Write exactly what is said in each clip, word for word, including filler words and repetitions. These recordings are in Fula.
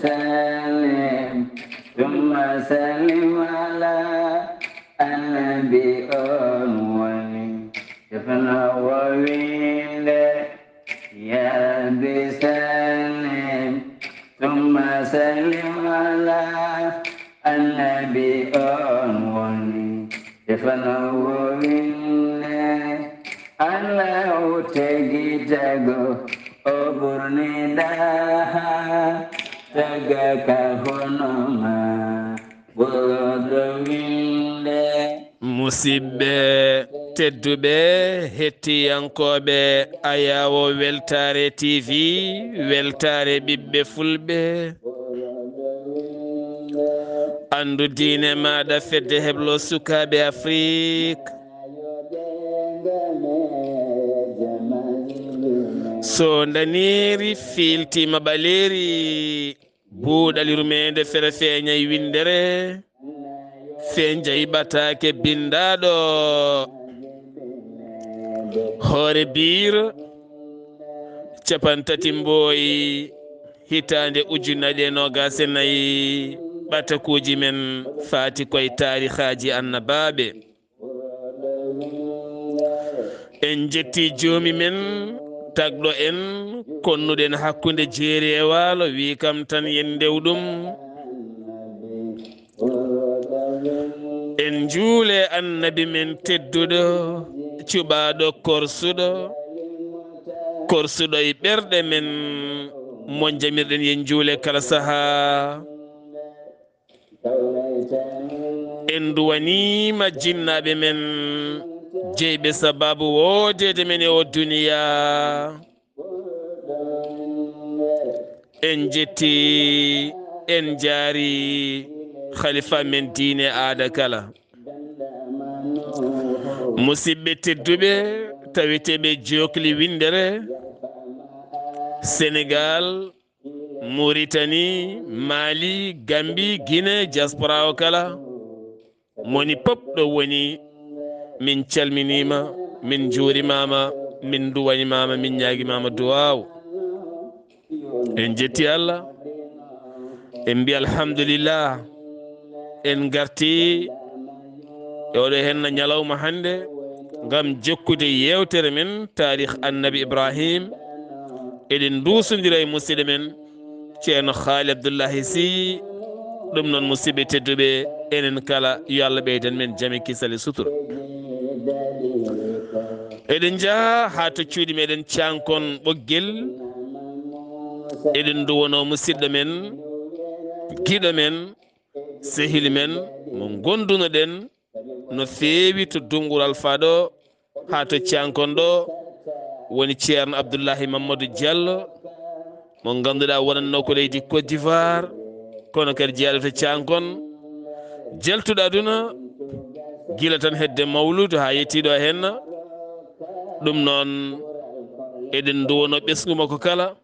Sallim, tumma sallim ala annabi on woni. Defno wo winde, ya Rabbi sallim, tumma sallim ala annabi on woni. Defno wo winde, Allahu tagi tago, o ɓurni daha, taga ka hono ma, ɓurɗo winde. Musidɓe tedduɓe, hettiyankooɓe Ayawo Weltaare T V, Weltaare ɓiɓɓe Fulɓe, anndu diine maaɗa, fedde heblo sukaaɓe Afrik. So ndaneeri fiiltiima ɓaleeri, buuɗal yurmeende fere feeñay winndere, fee jayɓataake binndaaɗo. Hoore biir, capantati mbooyi, hitaande ujunnaje e noogaas e nayi, ɓatakuuji men faati koye taarihaaji annabaaɓe. En njetti joomi men, tagɗo en, konnuɗen hakkunde jeeri e waalo, wii kam tan yen ndew ɗum. En njuule annabi men tedduɗo, cuɓaaɗo korsuɗo, korsuɗo e ɓerɗe men, mo jamirɗen yen njuule kala sahaa. En nduwaniima jinnaaɓe men, jeyɓe sabaabu woodeede men e o duniyaa. En njetti, en njaari khalifa men diine aada kala. Musidɓe tedduɓe, taweteeɓe jokli winndere, Senegal, Mauritanie, Mali, Gambie, Guinée, diaspora o kala. Moni pop ɗo woni, min calminiima, min njuurimaama, min nduwanimaama, min ñaagimaama duwaaw. En njetti Allah, en mbi alhamdulillah. En ngarti e oɗo henna ñalawma hannde ngam jokkude yeewtere men taarih Annabi Ibrahim. Eɗen nduusondira e musidɗo men Ceerno Haali Abdullahi Sy. Ɗum noon, musidɓe tedduɓe, enen kala, yo Allah ɓeydan men jam e kisal e sutura. Eɗen njaha haa to cuuɗi meɗen Cankon Ɓoggel. Eɗen nduwano musidɗo men, giɗo men, sehil men, mo gondunoɗen no feewi to Dunngural Faa ɗo, haa to Cankon ɗo, woni Ceerno Abdullahi Mamadou Diallo, mo ngannduɗaa wonannoo ko leydi Côte d'Ivoire, kono kadi jeyaaɗo to Cankon, jaltuɗo aduna, gila tan hedde mawluudu haa yettii ɗo henna. Ɗum noon, eɗen nduwano ɓesngu makko kala,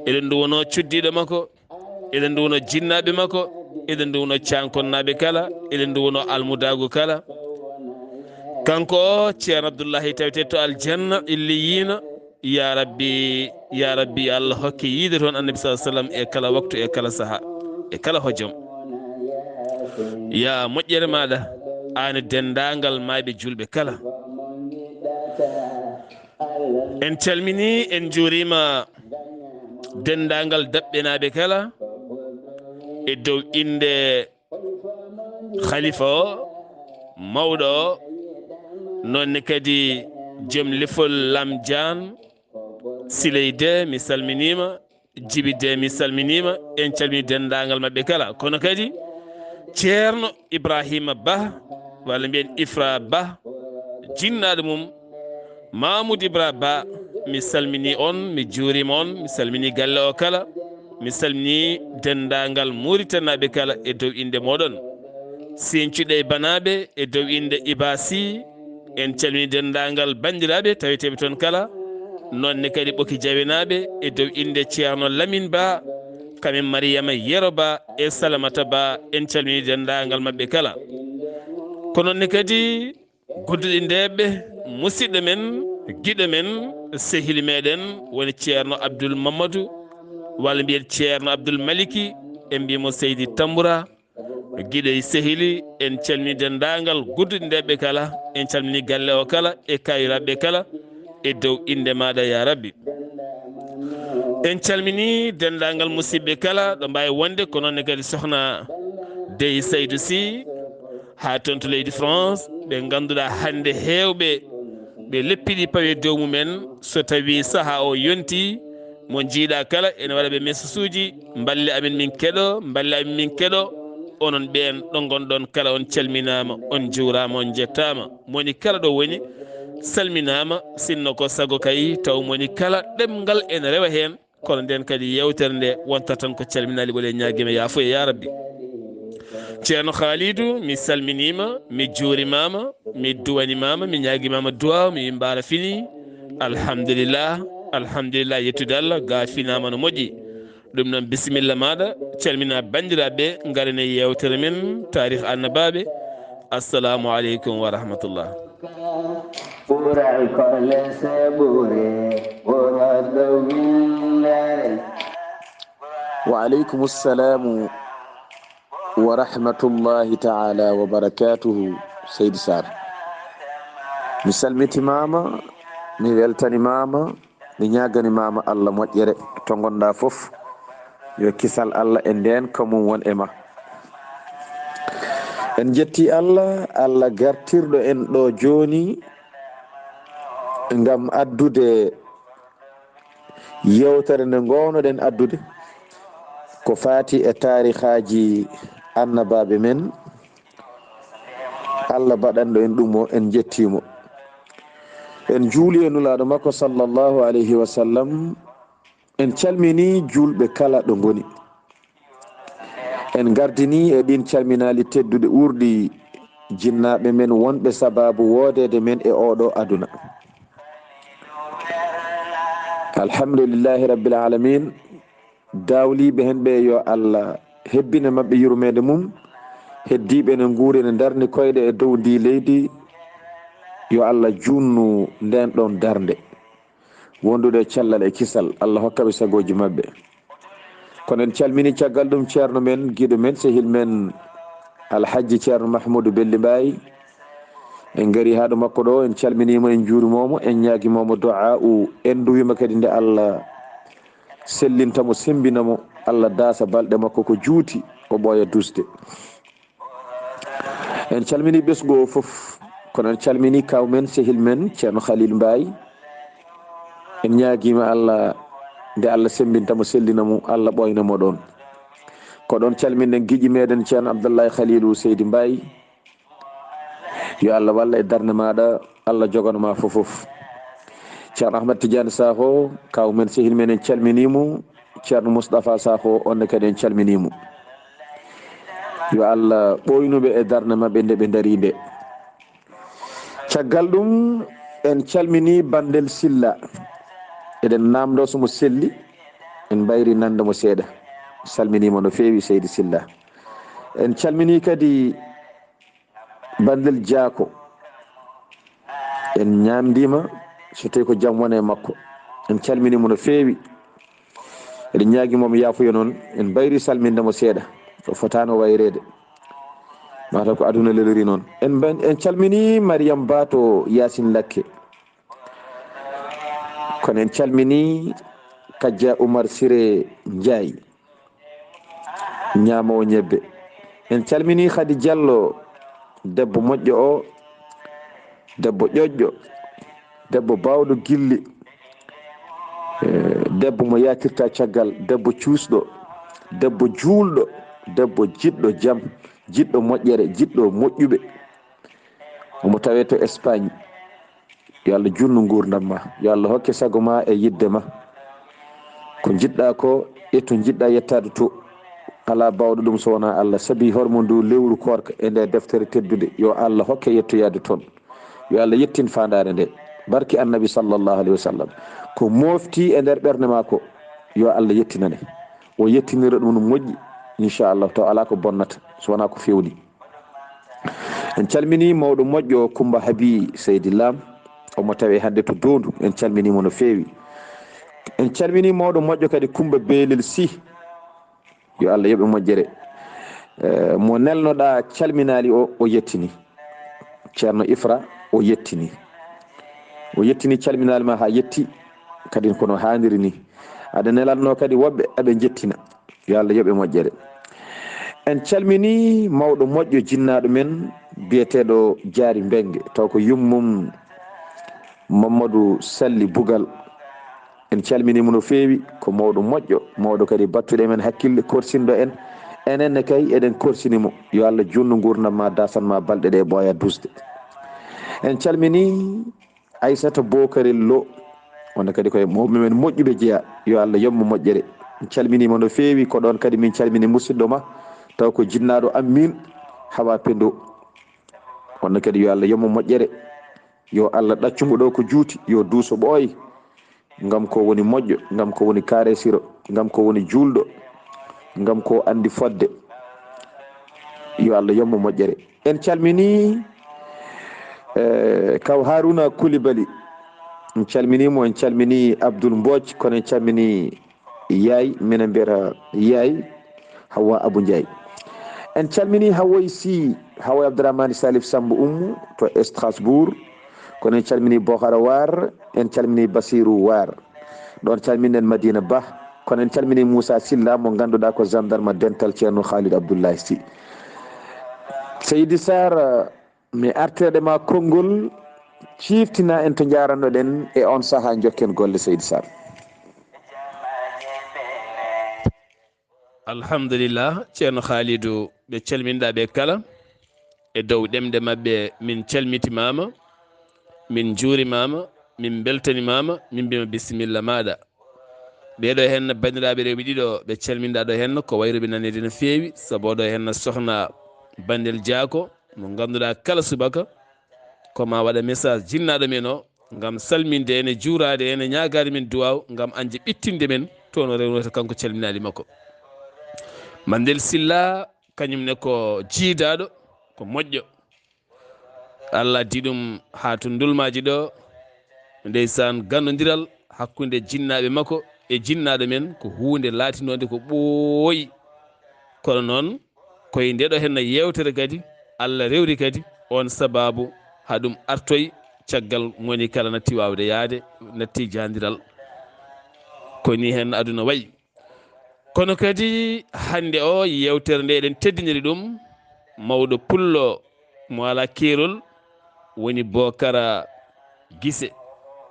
eɗen nduwano cuddiiɗo makko, eɗen nduwano jinnaaɓe makko, eɗen nduwano Cankonnaaɓe kala, eɗen nduwano almudaagu kala. Kanko o, Ceerno Abdullahi, tawetee to aljanna illiyiina. Ya Rabbi, ya Rabbi, yo Allah hokke yiide toon Annabi sallallahu alaihi wasallam e kala waktu, e kala saha, e kala hojom. Ya moƴƴere maaɗa, aan e denndaangal maayɓe juulɓe kala. En calminii, en njuuriima denndaangal daɓɓenaaɓe kala e dow innde khalifa o, mawɗo o, noon ne kadi joom lefol Lam Jaan, Siley Dee, mi salminiima, Jibi Dee, mi salminiima, en calminii denndaangal maɓɓe kala. Kono kadi Ceerno Ibrahima Bah, walla mbiyen Ifra Bah, jinnaaɗo mum Mamoudou Ibra Bah, mi salminii on, mi juuriima on, mi salminii galle o kala, mi salminii denndaangal Muritaninaaɓe kala e dow innde mooɗon. Sinthiou Deye Banaaɓe e dow innde Iba Sy, en calminii denndaangal banndiraaɓe taweteeɓe toon kala, noon ne kadi Ɓoki Jawenaaɓe e dow innde Ceerno Lamine Bah, kamen Mariama Yero Bah e Salamata Bah, en calminii denndaangal maɓɓe kala. Ko noon ne kadi Gudduɗi ndeeɓɓe, musidɗo men, giɗo men, sehil meɗen woni Ceerno Abdul Mamadou. walla mbiyen Ceerno Abdul Maliki, en mbiyi mo Seydi Tambura, giɗo e sehili, en calmini denndaangal gudduɗi ndeɓɓe kala, en calmini galle o kala e kayiraaɓe kala, e dow innde maaɗa, yaa Rabbi. En calmini denndaangal musidɓe kala ɗo mbaawi wonde, ko noon ne kadi sohna Dey Saydu Sy, haa toon to leydi France, ɓe ngannduɗaa hannde heewɓe ɓe leppiɗi pawe dow mumen, so tawii sahaa o yontii, mo njiiɗaa kala ene waɗa ɓe message uji, mballe amin min keɗo, mballe amin min keɗo. Onon ɓeen ɗo ngonɗon kala, on calminaama, on njuuraama, on njettaama. Mo woni kala ɗo woni, salminaama, sinno ko sago kay, taw mo woni kala ɗemngal ene rewa heen, kono ndeen kadi yeewtere nde wonta tan ko calminaali, wole ñaagiima yaafuya, yaa Rabbi. Ceerno Khalidou, mi salminiima, mi juurimaama, mi duwanimaama, mi ñaagimaama duwaaw, mi mbaara fini. Alhamdulillah, alhamdulillah, yettude Allah, ga finaama no moƴƴi. Ɗum noon, bisimilla maaɗa, calmina banndiraaɓe, ngaren e yeewtere men, taarih annabaaɓe. Assalamu aleykum wa rahmatullah. Ɓural kolle se ɓure, ɓuro ɗo windere. Wa aleykum salamu wa rahmatullahi taala wa barakatuhu, Seydi Sarr. Mi salmitimaama, mi weltanimaama, mi ñaagani maama Allah moƴƴere to ngonɗaa fof. Yo kisal Allah e ndeenka mum won e ma. En njetti Allah, Allah gartirɗo en ɗo jooni ngam addude yeewtere nde ngownoɗen addude, ko faati e taarihaaji annabaaɓe men, Allah baɗanɗo en ɗum o, en njettii mo. En juuli e Nulaaɗo makko sallallahu alayhi wa sallam, en calminii juulɓe kala ɗo ngoni. En ngardinii e ɗiin calminaali tedduɗi ɓurɗi jinnaaɓe men wonɓe sabaabu woodeede men e ooɗo aduna. Alhamdulillahi Rabbil Aalamiin. Daawliiɓe heen ɓe, yo Allah hebbine maɓɓe yurmeende mum. Heddiiɓe ne nguuri, ne ndarni koyɗe e dow ndi leydi, yo Allah juutnu ndeen ɗoon darnde wondude e cellal e kisal. Allah hokka ɓe sagooji maɓɓe. Kono en calminii caggal ɗum ceerno men, giɗo men, sehil men, Alhajji Ceerno Mahmuudu Belli Mbaay. En ngarii haa ɗo makko ɗo, en calminii mo, en njuuriima mo, en ñaagiima mo du'aa'u, en nduwiima kadi nde Allah sellinta mo, semmbina mo, Allah daasa balɗe makko ko juuti, o ɓooya duusde. En calminii ɓesngu o fof, kono en calminii kaaw men, sehil men, Ceerno Khalil Mbaay. En ñaagiima Allah, nde Allah semmbinta mo, sellina mo, Allah ɓooyna mo ɗoon. Ko ɗoon calminɗen giƴi meeɗen, Ceerno Abdullahi Khalilu Seydi Mbaay. Yo Allah wallu e darnde maaɗa, Allah jogano ma fof fof. Ceerno Ahmad Tidiane Sakho, kaaw men, sehil men, en calminii mo. Ceerno Moustapha Sakho, on ne kadi en calminii mo. Yo Allah ɓooynu ɓe e darnde maɓɓe nde ɓe ndarii nde. Caggal ɗum, en calminii Bandel Silla. Eɗen naamndoo so mo selli, en mbayrii nande mo seeɗa. Salminii mo no feewi, Seydi Silla. En calminii kadi Bandel Jaako, en ñaamdiima, so tawii ko jam woni e makko. En calminii mo no feewi. Eɗen ñaagii mo, mo yaafuya noon, en mbayrii salminde mo seeɗa. O fotaano wayreede. Mataw ko aduna lelori noon. En mban-, en calminii Mariam Ba to Yaasin Lakke. Kono en calminii Kajja Umar Sire Njaay. Ñaamoowo ñebbe. En calminii Khady Diallo, debbo moƴƴo o, debbo ƴoƴƴo, debbo baawɗo gilli, eh, debbo mo yaatirta caggal, debbo cuusɗo, debbo juulɗo, debbo jiɗɗo jam, jiɗɗo moƴƴere, jiɗɗo moƴƴuɓe. Omo tawee to Espagne. Yo Allah juutnu nguurndam ma. Yo Allah hokke sago ma e yiɗde ma. Ko njiɗɗa ko e to njiɗɗa yettaade to, alaa baawɗo ɗum so wonaa Allah. Sabi hormo ndu lewru koorka e nde deftere teddude, yo Allah hokke yettoyaade toon. Yo Allah yettin faandaare nde. Barke Annabi sallallahu alayhi wa sallam. Ko mofti e nder ɓernde ma ko, yo Allah yettinane. O yettinira ɗum no moƴƴi, inchallah, taw alaa ko bonnata, so wonaa ko feewni. En calminii mawɗo moƴƴo Kummba Habi Seydi Lam, omo tawee hannde to Doondu. En calminii mo no feewi. En calmini mawɗo moƴƴo kadi Kumba Beelel Sy. Yo Allah yoɓe moƴƴere. Eh, mo nelnoɗaa calminaali o, o yettini. Ceerno Ifra, o yettini. O yettini calminaali ma haa yetti, kadi kono haaniri ni. Aɗa nelatno kadi woɓɓe, aɓe njettina. Yo Allah yoɓe moƴƴere. En calmini mawɗo moƴƴo jinnaaɗo men biyeteeɗo Jaari Mbenge, taw ko yummum Mamadou Salli Bugal. En calmini mo no feewi, ko mawɗo moƴƴo, mawɗo kadi battuɗo e men hakkille, korsinɗo en. Enen ne kay, eɗen korsini mo. Yo Allah juutnu nguurndam ma, dasan ma balɗe ɗe ɓooya dusde. En calmini Aissata Bokari Lo, wonde kadi koye mawɓe men moƴƴuɓe jeya, yo Allah yoɓ mo moƴƴere. En calmini mo no feewi, ko ɗon kadi min calmini musidɗo ma, taw ko jinnaaɗo Amin Hawa Pendo. Wonde kadi yo Allah yoɓ mo moƴƴere. Yo Allah ɗaccu mo ɗo ko juuti, yo duuso ɓooy. Ngam ko woni moƴƴo, ngam ko woni kaaresiro, ngam ko woni juulɗo, ngam ko anndi fodde. Yo Allah yoɓ mo moƴƴere. En calmini, eh, kaw Haruna Koulibaly. En calmini mo, en calmini Abdoul Mbodj, kono en calmini yaay, minen mbiyata yaay Hawa Abou Ndiaye. En calmini Hawoy Sy, Hawoy Abdourahmane Salif Samba Oumou to Strasbourg. Kono en calmini Bokhara War, en calmini Basirou War. Ɗon calminen Madina Ba. Kono en calmini Moussa Silla mo ngannduɗaa ko gendarme dental Ceerno Khalid Abdoulaye Sy. Seydi Sarr, mi artirde ma konngol, ciftina en to njarannoɗen e on saha, jokken golle, Seydi Sarr. Alhamdulillah, Ceerno Khalidou, ɓe calminɗa ɓe kala. E dow ɗemɗe maɓɓe, min calmitimaama, min njuurimaama, min mbeltanimaama, min mbima bisimilla maaɗa. Ɓeeɗo henna banndiraaɓe rewɓe ɗiɗo ɓe calminɗa ɗo henna, ko wayruɓe nanede no feewi, sabu oɗo henna sohna Bandel Diako, mo ngannduɗaa kala subaka ko ma waɗa message jinnaaɗo men o, ngam salminde en e juuraade en e ñaagaade men duwaaw, ngam anje ɓittinde men to no rewnata kanko calminaali makko. Mandel Silla, kañum ne ko jiidaaɗo, ko moƴƴo. Allah addi ɗum haa to ndulmaaji ɗo, ndeysaan, gannondiral hakkunde jinnaaɓe makko e jinnaaɗo men ko huunde laatinoonde ko ɓooyi. Kono noon, ko e ndeɗo henna yeewtere kadi, Allah rewri kadi oon sabaabu haa ɗum artoy caggal moni kala natti waawde yahde, natti jaandiral. Ko ni hen aduna wayi. Kono kadi hannde o yeewtere nde eɗen teddiniri ɗum mawɗo pullo mo alaa keerol, woni Bookara Gise,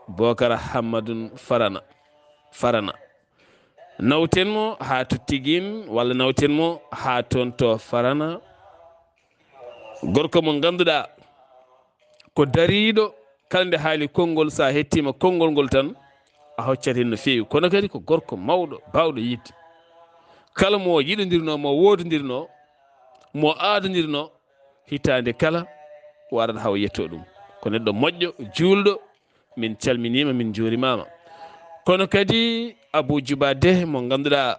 Bookara Hammadun Farana, Farana. Nawten mo haa to Tigin walla nawten mo haa toon to Farana. Gorko mo ngannduɗaa ko dariiɗo, kala nde haali konngol, so a hettiima konngol ngol tan, a hoccat heen no feewi. Kono kadi ko gorko mawɗo, baawɗo yiɗde. Kala mo yiɗondirnoo, mo woodondirnoo, mo aadondirnoo, hitaande kala o arat haa o yettoo ɗum. Ko neɗɗo moƴƴo, juulɗo, min calminiima, min njuurimaama. Kono kadi Abuu Juba Deh mo ngannduɗaa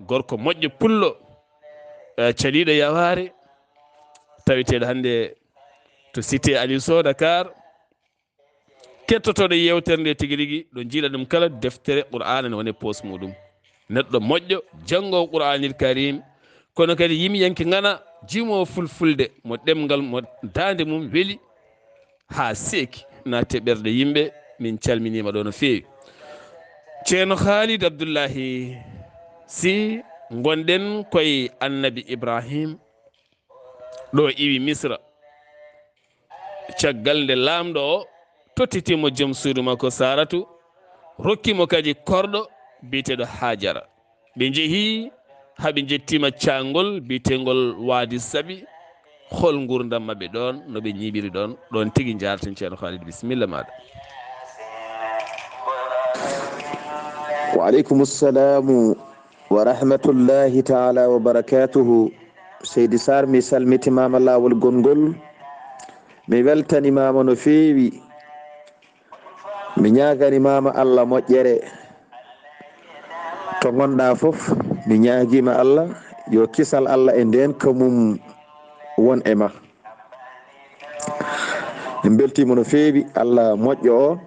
gorko moƴƴo pullo, eh, caliiɗo yawaare, taweteeɗo hannde to Cité Aliou Sow, Dakar. Kettotooɗo yeewtere nde tigi rigi, ɗo njiiɗa ɗum kala, deftere Qur'aana ne woni poos muɗum. Neɗɗo moƴƴo, janngoowo Qur'aanil Kariim, kono kadi yimiyanke ŋana, jimoowo fulfulde, mo ɗemngal, mo daande mum weli haa seeki, naati e ɓerɗe yimɓe, min calminiima ɗo no feewi. Ceerno Khalid Abdullahi, si ngonɗen koye Annabi Ibrahim, ɗo iwi Misra. Caggal nde Laamɗo o tottiti mo jom suudu makko Saaratu, rokki mo kadi korɗo biyeteeɗo Haajara. Ɓe njehi haa ɓe njettiima caangol biyeteengol Waadi Saɓi. Hol nguurndam maɓɓe ɗoon, no ɓe ñiiɓiri ɗoon? Ɗoon tigi njaarten, Ceerno Khalid, bisimilla maaɗa. Wa aleykum salamu wa rahmatullahi taala wa barakatuhu. Seydi Sarr, mi salmitimaama laawol gonngol. Mi weltanimaama no feewi. Mi ñaagani maama Allah moƴƴere. To ngonɗa fof, mi ñaagiima Allah, yo kisal Allah e ndeenka mum won e ma. Min mbeltiima no feewi, Allah moƴƴo o.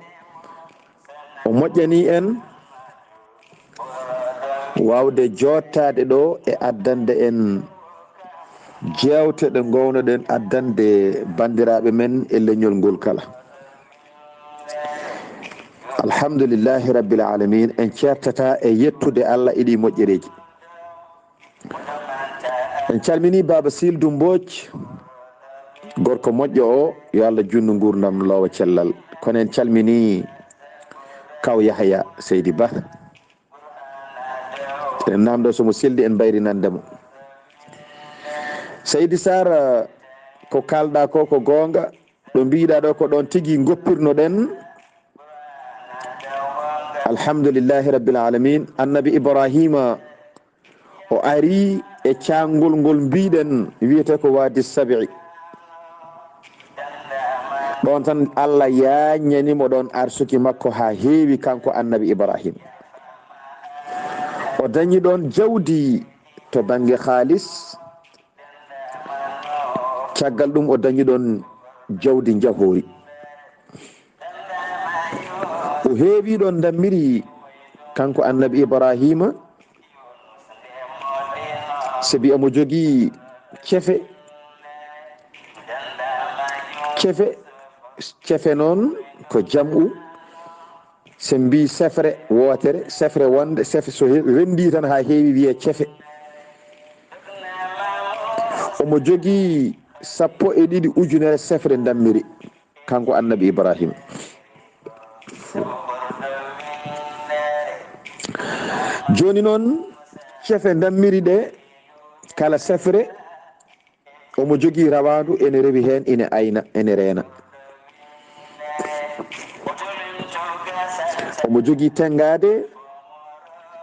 O moƴƴani en, waawde jooɗtaade ɗo e addande en jeewte ɗe ngownoɗen addande banndiraaɓe men e leñol ngol kala. Alhamdulillahi Rabbil Alamin, en ceertata e yettude Allah e ɗi moƴƴereeji. En calmini Baaba Sildu Mbooc, gorko moƴƴo o, yo Allah junnu nguurndam loowa cellal. Kono en calmini Kaw Yahaya Seydi Ba. En namdo so mo seldi en mbayrinande mo. Seydi Sarr, ko kalɗa ko, ko goonga. Ɗo mbiɗa ɗo ko ɗon tigi ngoppirnoɗen. Alhamdulillahi Rabbil Alamin. Annabi Ibrahima o ari e caangol ngol mbiɗen wiyete ko Wadi Sabi'i. Ɗon tan Allah yaññani mo ɗon arsuki makko haa heewi kanko Annabi Ibrahim. O dañi ɗon jawdi to bannge kaalis. Caggal ɗum o dañi ɗon jawdi njahoori. O heewi ɗon ndammiri kanko Annabi Ibrahima, sabi omo jogii cefe. Cefe, cefe noon ko jam'u, so mbi sefre wootere, sefre wonde, sefe so he-, renndi tan haa heewi wiye cefe. Omo jogii sappo e ɗiɗi ujunere sefre ndammiri, kanko Annabi Ibrahima. Jooni noon, cefe ndammiri ɗe, kala sefre, omo jogii rawaandu, ene rewi heen, ene ayna, ene reena. Omo jogii tenngaade,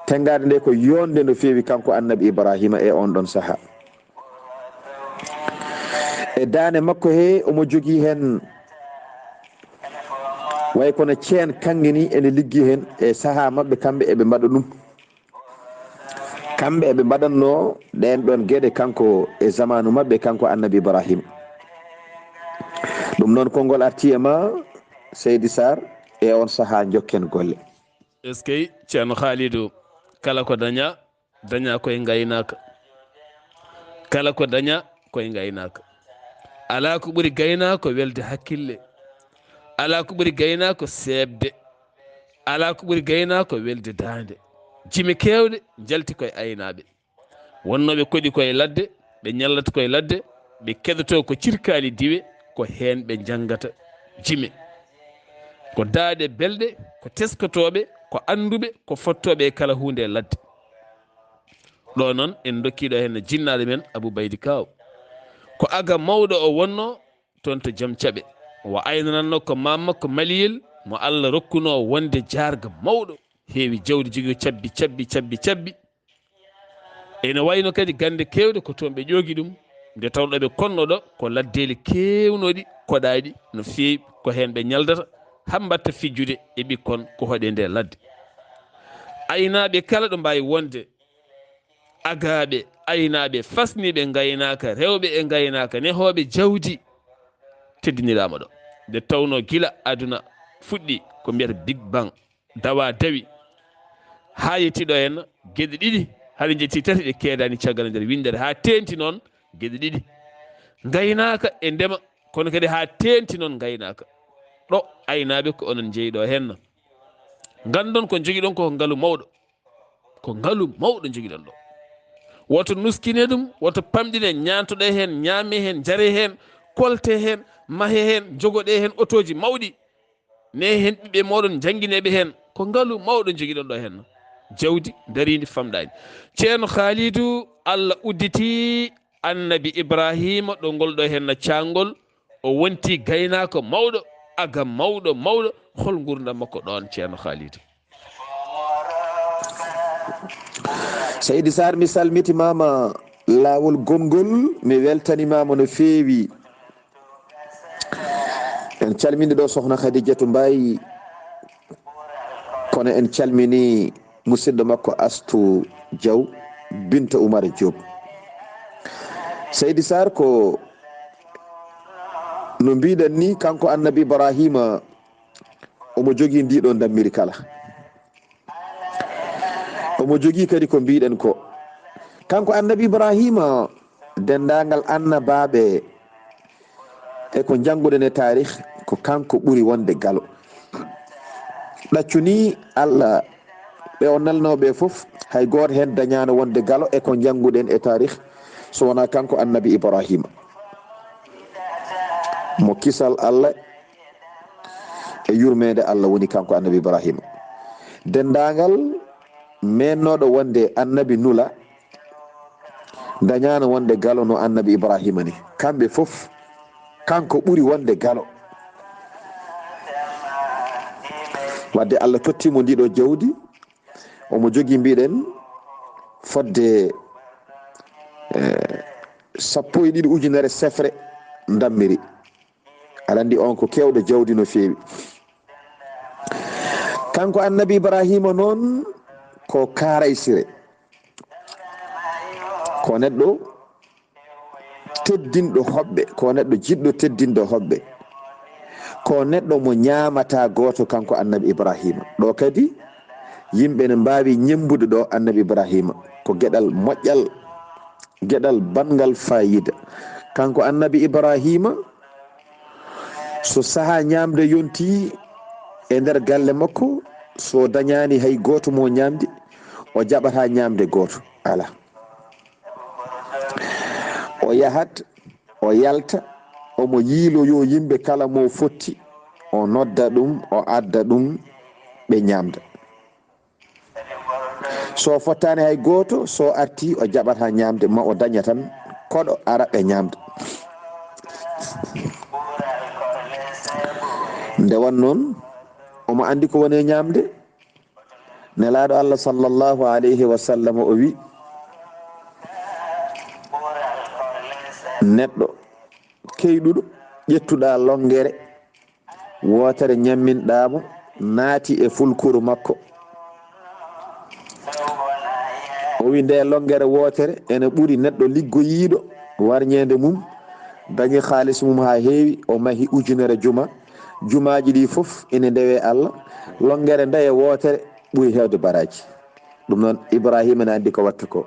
tenngaade nde ko yonde no feewi kanko Annabi Ibrahima e on ɗon sahaa. E daande makko he, omo jogii heen way kono ceen kaŋŋe ni ene liggi heen e sahaa maɓɓe, kamɓe eɓe mbaɗa ɗum. Kamɓe eɓe mbaɗatno ɗeen ɗoon geɗe kanko e zamaanu maɓɓe, kanko Annabi Ibrahim. Ɗum noon, konngol arti e ma, Seydi Sarr, e on sahaa njokken golle. Eskey, Ceerno Khalidou, kala ko daña, daña koye ngaynaaka. Kala ko daña, koye ngaynaaka. Alaa ko ɓuri gaynaako welde hakkille. Alaa ko ɓuri gaynaako seeɓde. Alaa ko ɓuri gaynaako welde daande. Jime keewɗe njalti koye aynaaɓe. Wonnooɓe koɗi koye ladde, ɓe ñallata koye ladde, ɓe keɗotoo ko cirkaali diwe, ko heen ɓe njanngata jime. Ko daaɗe belɗe, ko teskotooɓe, ko annduɓe, ko fottooɓe e kala huunde e ladde. Ɗo noon, en ndokki ɗo heen no jinnaaɗo men Abou Baydy Kaaw. Ko aga mawɗo o wonnoo toon to Jom Caɓe. O aynanannoo ko maam makko Maliyel mo Allah rokkunoo wonde jaarga mawɗo, heewi jawdi, jogii cabbi, cabbi, cabbi, cabbi. Ene wayno kadi gannde keewɗe ko toon ɓe ƴoogi ɗum, nde tawnoo ɓe konnoo ɗo ko laddeeli keewnooɗi, koɗaaɗi no feewi, ko heen ɓe ñaldata, haa mbaɗta fijjude e ɓikkon ko hoɗe nde ladde. Aynaaɓe kala ɗo mbaawi wonde, agaaɓe, aynaaɓe, fasniiɓe ngaynaaka, rewɓe e ngaynaaka, nehooɓe jawdi, teddiniraama ɗo. Nde tawnoo gila aduna fuɗɗi, ko mbiyata Big Bang, dawa dawi, haa yetti ɗo henna, geɗe ɗiɗi, haɗe njetti tati, ɗe keedaani caggal e nder winndere, haa teenti noon geɗe ɗiɗi. Ngaynaaka e ndema, kono kadi haa teenti noon ngaynaaka. Ɗo aynaaɓe ko onon njeyi ɗo henna. Nganndon ko njogiɗon ko ngalu mawɗo. Ko ngalu mawɗo njogiɗon ɗo. Woto nuskine ɗum, woto pamɗine, ñaantoɗe heen, ñaame heen, njare heen, kolte heen, mahe heen, njogoɗe heen otooji mawɗi. Ne heen ɓiɓɓe mooɗon njanngineeɓe heen. Ko ngalu mawɗo njogiɗon ɗo heen. Jawdi ndariindi famɗaani. Ceerno Khalidou, Allah udditi Annabi Ibrahima ɗo ngol ɗo heen caangol. O wonti gaynaako mawɗo, aga mawɗo, mawɗo. Hol nguurndam makko ɗoon, Ceerno Khalidou? Seydi Sarr, mi salmitimaama laawol gonngol, mi weltanimaama no feewi. En calmini ɗo Sohna Khadijatu Mbaye, kono en calmini musidɗo makko Astu Diaw, Binta Oumar Diop. Seydi Sarr, ko no mbiɗen ni, kanko Annabi Ibrahima, omo jogii ndi ɗo ndammiri kala. Mo jogii kadi ko mbiɗen ko. Kanko Annabi Ibrahima, denndaangal annabaaɓe e ko njannguɗen e taarih, ko kanko ɓuri wonde galo. Ɗaccu ni Allah, ɓe o nalnooɓe fof, hay gooto heen dañaano wonde galo e ko njannguɗen e taarih, so wonaa kanko Annabi Ibrahima. Mo kisal Allah e yurmeende Allah woni kanko Annabi Ibrahima. Denndaangal meennooɗo wonde Annabi nula, dañaano wonde galo no Annabi Ibrahima ni. Kamɓe fof, kanko ɓuri wonde galo. Wadde Allah totti mo ndiɗo jawdi, omo jogii, mbiɗen, fodde, eh, sappo e ɗiɗi ujunere sefre ndammiri. Aɗa anndi on ko keewɗo jawdi no feewi. Kanko Annabi Ibrahima noon ko kaaraysire. Ko neɗɗo teddinɗo hoɓɓe, ko neɗɗo jiɗɗo teddinɗo hoɓɓe. Ko neɗɗo mo ñaamata gooto kanko Annabi Ibrahima. Ɗo kadi yimɓe ne mbaawi ñemmbude ɗo Annabi Ibrahima. Ko geɗal moƴƴal, geɗal banngal faayiida. Kanko Annabi Ibrahima, so sahaa ñaamde yontii e nder galle makko, so dañaani hay gooto mo ñaamdi, o jaɓataa ñaamde gooto. Alaa. O yahat, o yalta, omo yiiloyoo yimɓe kala mo fotti, o nodda ɗum, o adda ɗum, ɓe ñaamda. So fottaani hay gooto, so artii, o jaɓataa ñaamde, ma o daña tan koɗo ara ɓe ñaamda. Nde won noon, omo anndi ko woni e ñaamde. Nelaaɗo Allah sallallahu alayhi wa sallam o wi, neɗɗo keyɗuɗo ƴettuɗa longere wootere ñamminɗaa mo naati e fulkuru makko. O wi nde longere wootere ene ɓuri neɗɗo liggoyiiɗo warñeende mum, dañi haalis mum haa heewi, o mahi ujunere juma. Jumaaji ɗi fof ene ndewe Allah. Longere ndeye wootere ɓuri heewde baraaji. Ɗum noon, Ibrahima ne anndi ko watta ko.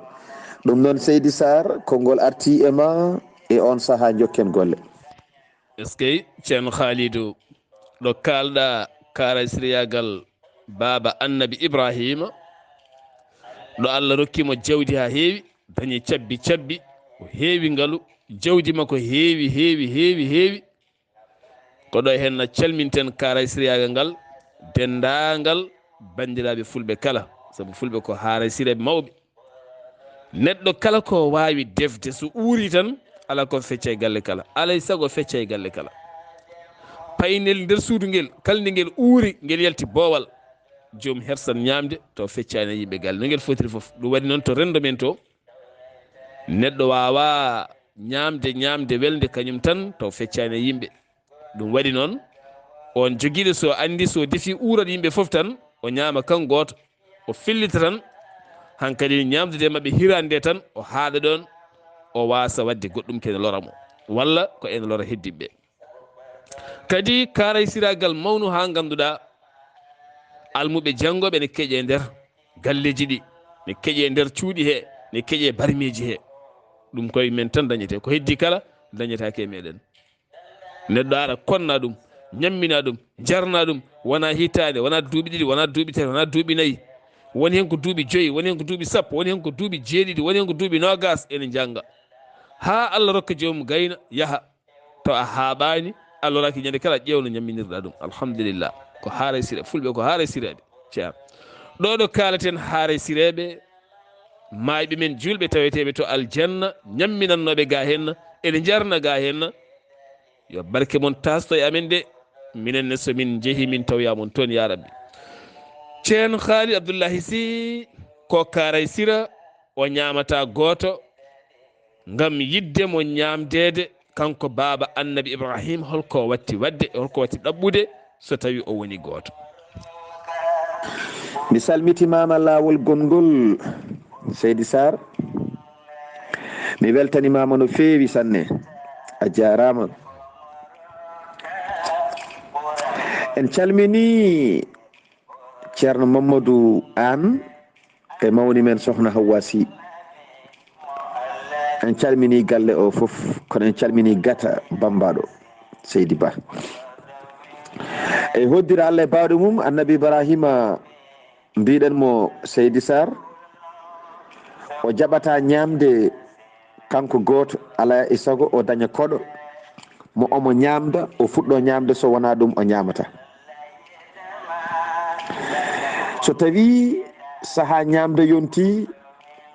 Ɗum noon, Seydi Sarr, konngol artii e ma e oon sahaa, njokken golle. Eskey, Ceerno Khalidou, ɗo kaalɗa kaaraysiriyaagal baaba Annabi Ibrahima, ɗo Allah rokki mo jawdi haa heewi, dañi cabbi cabbi, o heewi ngalu, jawdi makko heewi, heewi, heewi, heewi. Ko ɗo henna calminten kaaraysiriyaagal ngal, denndaangal banndiraaɓe fulɓe kala, sabu fulɓe ko haaraysireeɓe mawɓe. Neɗɗo kala ko waawi defde, so uuri tan, ala ko fecca e galle kala. Alay sago fecca e galle kala. Paynel nder suudu ngel, kala nde ngel uuri, ngel yalti boowal. Joom hersan ñaamde, taw feccaani e yimɓe galle. No ngel fotiri fof. Ɗum waɗi noon to renndo men to, neɗɗo waawaa ñaamde, ñaamde welde kañum tan, taw feccaani e yimɓe. Ɗum waɗi noon, oon jogiiɗo so anndi so defi uurat yimɓe fof tan, o ñaama kan gooto, o fillita tan, hankadi ñaamdude e maɓɓe hiraande nde tan, o haaɗa ɗoon, o waasa waɗde goɗɗum ko ene lora mo, walla ko ene lora heddii ɓe. Kadi kaaraysiraagal mawnu haa ngannduɗaa almuɓe janngooɓe ne keƴe e nder galleeji ɗi, ne keƴe e nder cuuɗi he, ne keƴe e barmeeji he. Ɗum koye men tan dañetee. Ko heddii kala, dañetaake e meɗen. Neɗɗo ara konna ɗum, ñammina ɗum, jarna ɗum, wona hitaande, wona duuɓi ɗiɗi, wona duuɓi tati, wona duuɓi nayi. Woni heen ko duuɓi joyi, woni heen ko duuɓi sappo, woni heen ko duuɓi jeeɗiɗi, woni heen ko duuɓi noogaas, ene njannga. Haa Allah rokka joomum gayna, yaha. To a haaɓaani, a loraaki ñande kala, ƴeew no ñamminirɗa ɗum. Alhamdulillah. Ko haaraysire, fulɓe ko haaraysireeɓe. Ceerno. Ɗo ɗo kaalaten haaraysireeɓe, maayɓe men juulɓe taweteeɓe to aljanna, ñamminannooɓe ga henna, ene njarna ga henna. Yo barke mon taasto e amen de, minen ne so min njehi min tawya mon toon, ya Rabbi. Ceerno Khalid Abdullahi Sy, ko kaaraysira, o ñaamata gooto, ngam yiɗde mo ñaamdeede, kanko baaba Annabi Ibrahim, holko watti waɗde, holko watti ɗaɓɓude, so tawi o woni gooto? Mi salmitimaama laawol gonngol, Seydi Sarr. Mi weltanimaama no feewi sanne. A jaaraama. En calmini Ceerno Mamadou Anne, e mawni men Sohna Hawwa Sy. En calmini galle o fof, kono en calmini gata bambaɗo Seydi Ba. E hoddira Allah e bawɗe mum, Annabi Ibrahima, mbiɗen mo Seydi Sarr, o jaɓata ñamde kanko gooto, ala e sago o daña koɗo mo omo ñamda, o fuɗɗo ñamde, so wona ɗum o ñamata. So tawi saha ñamde yonti,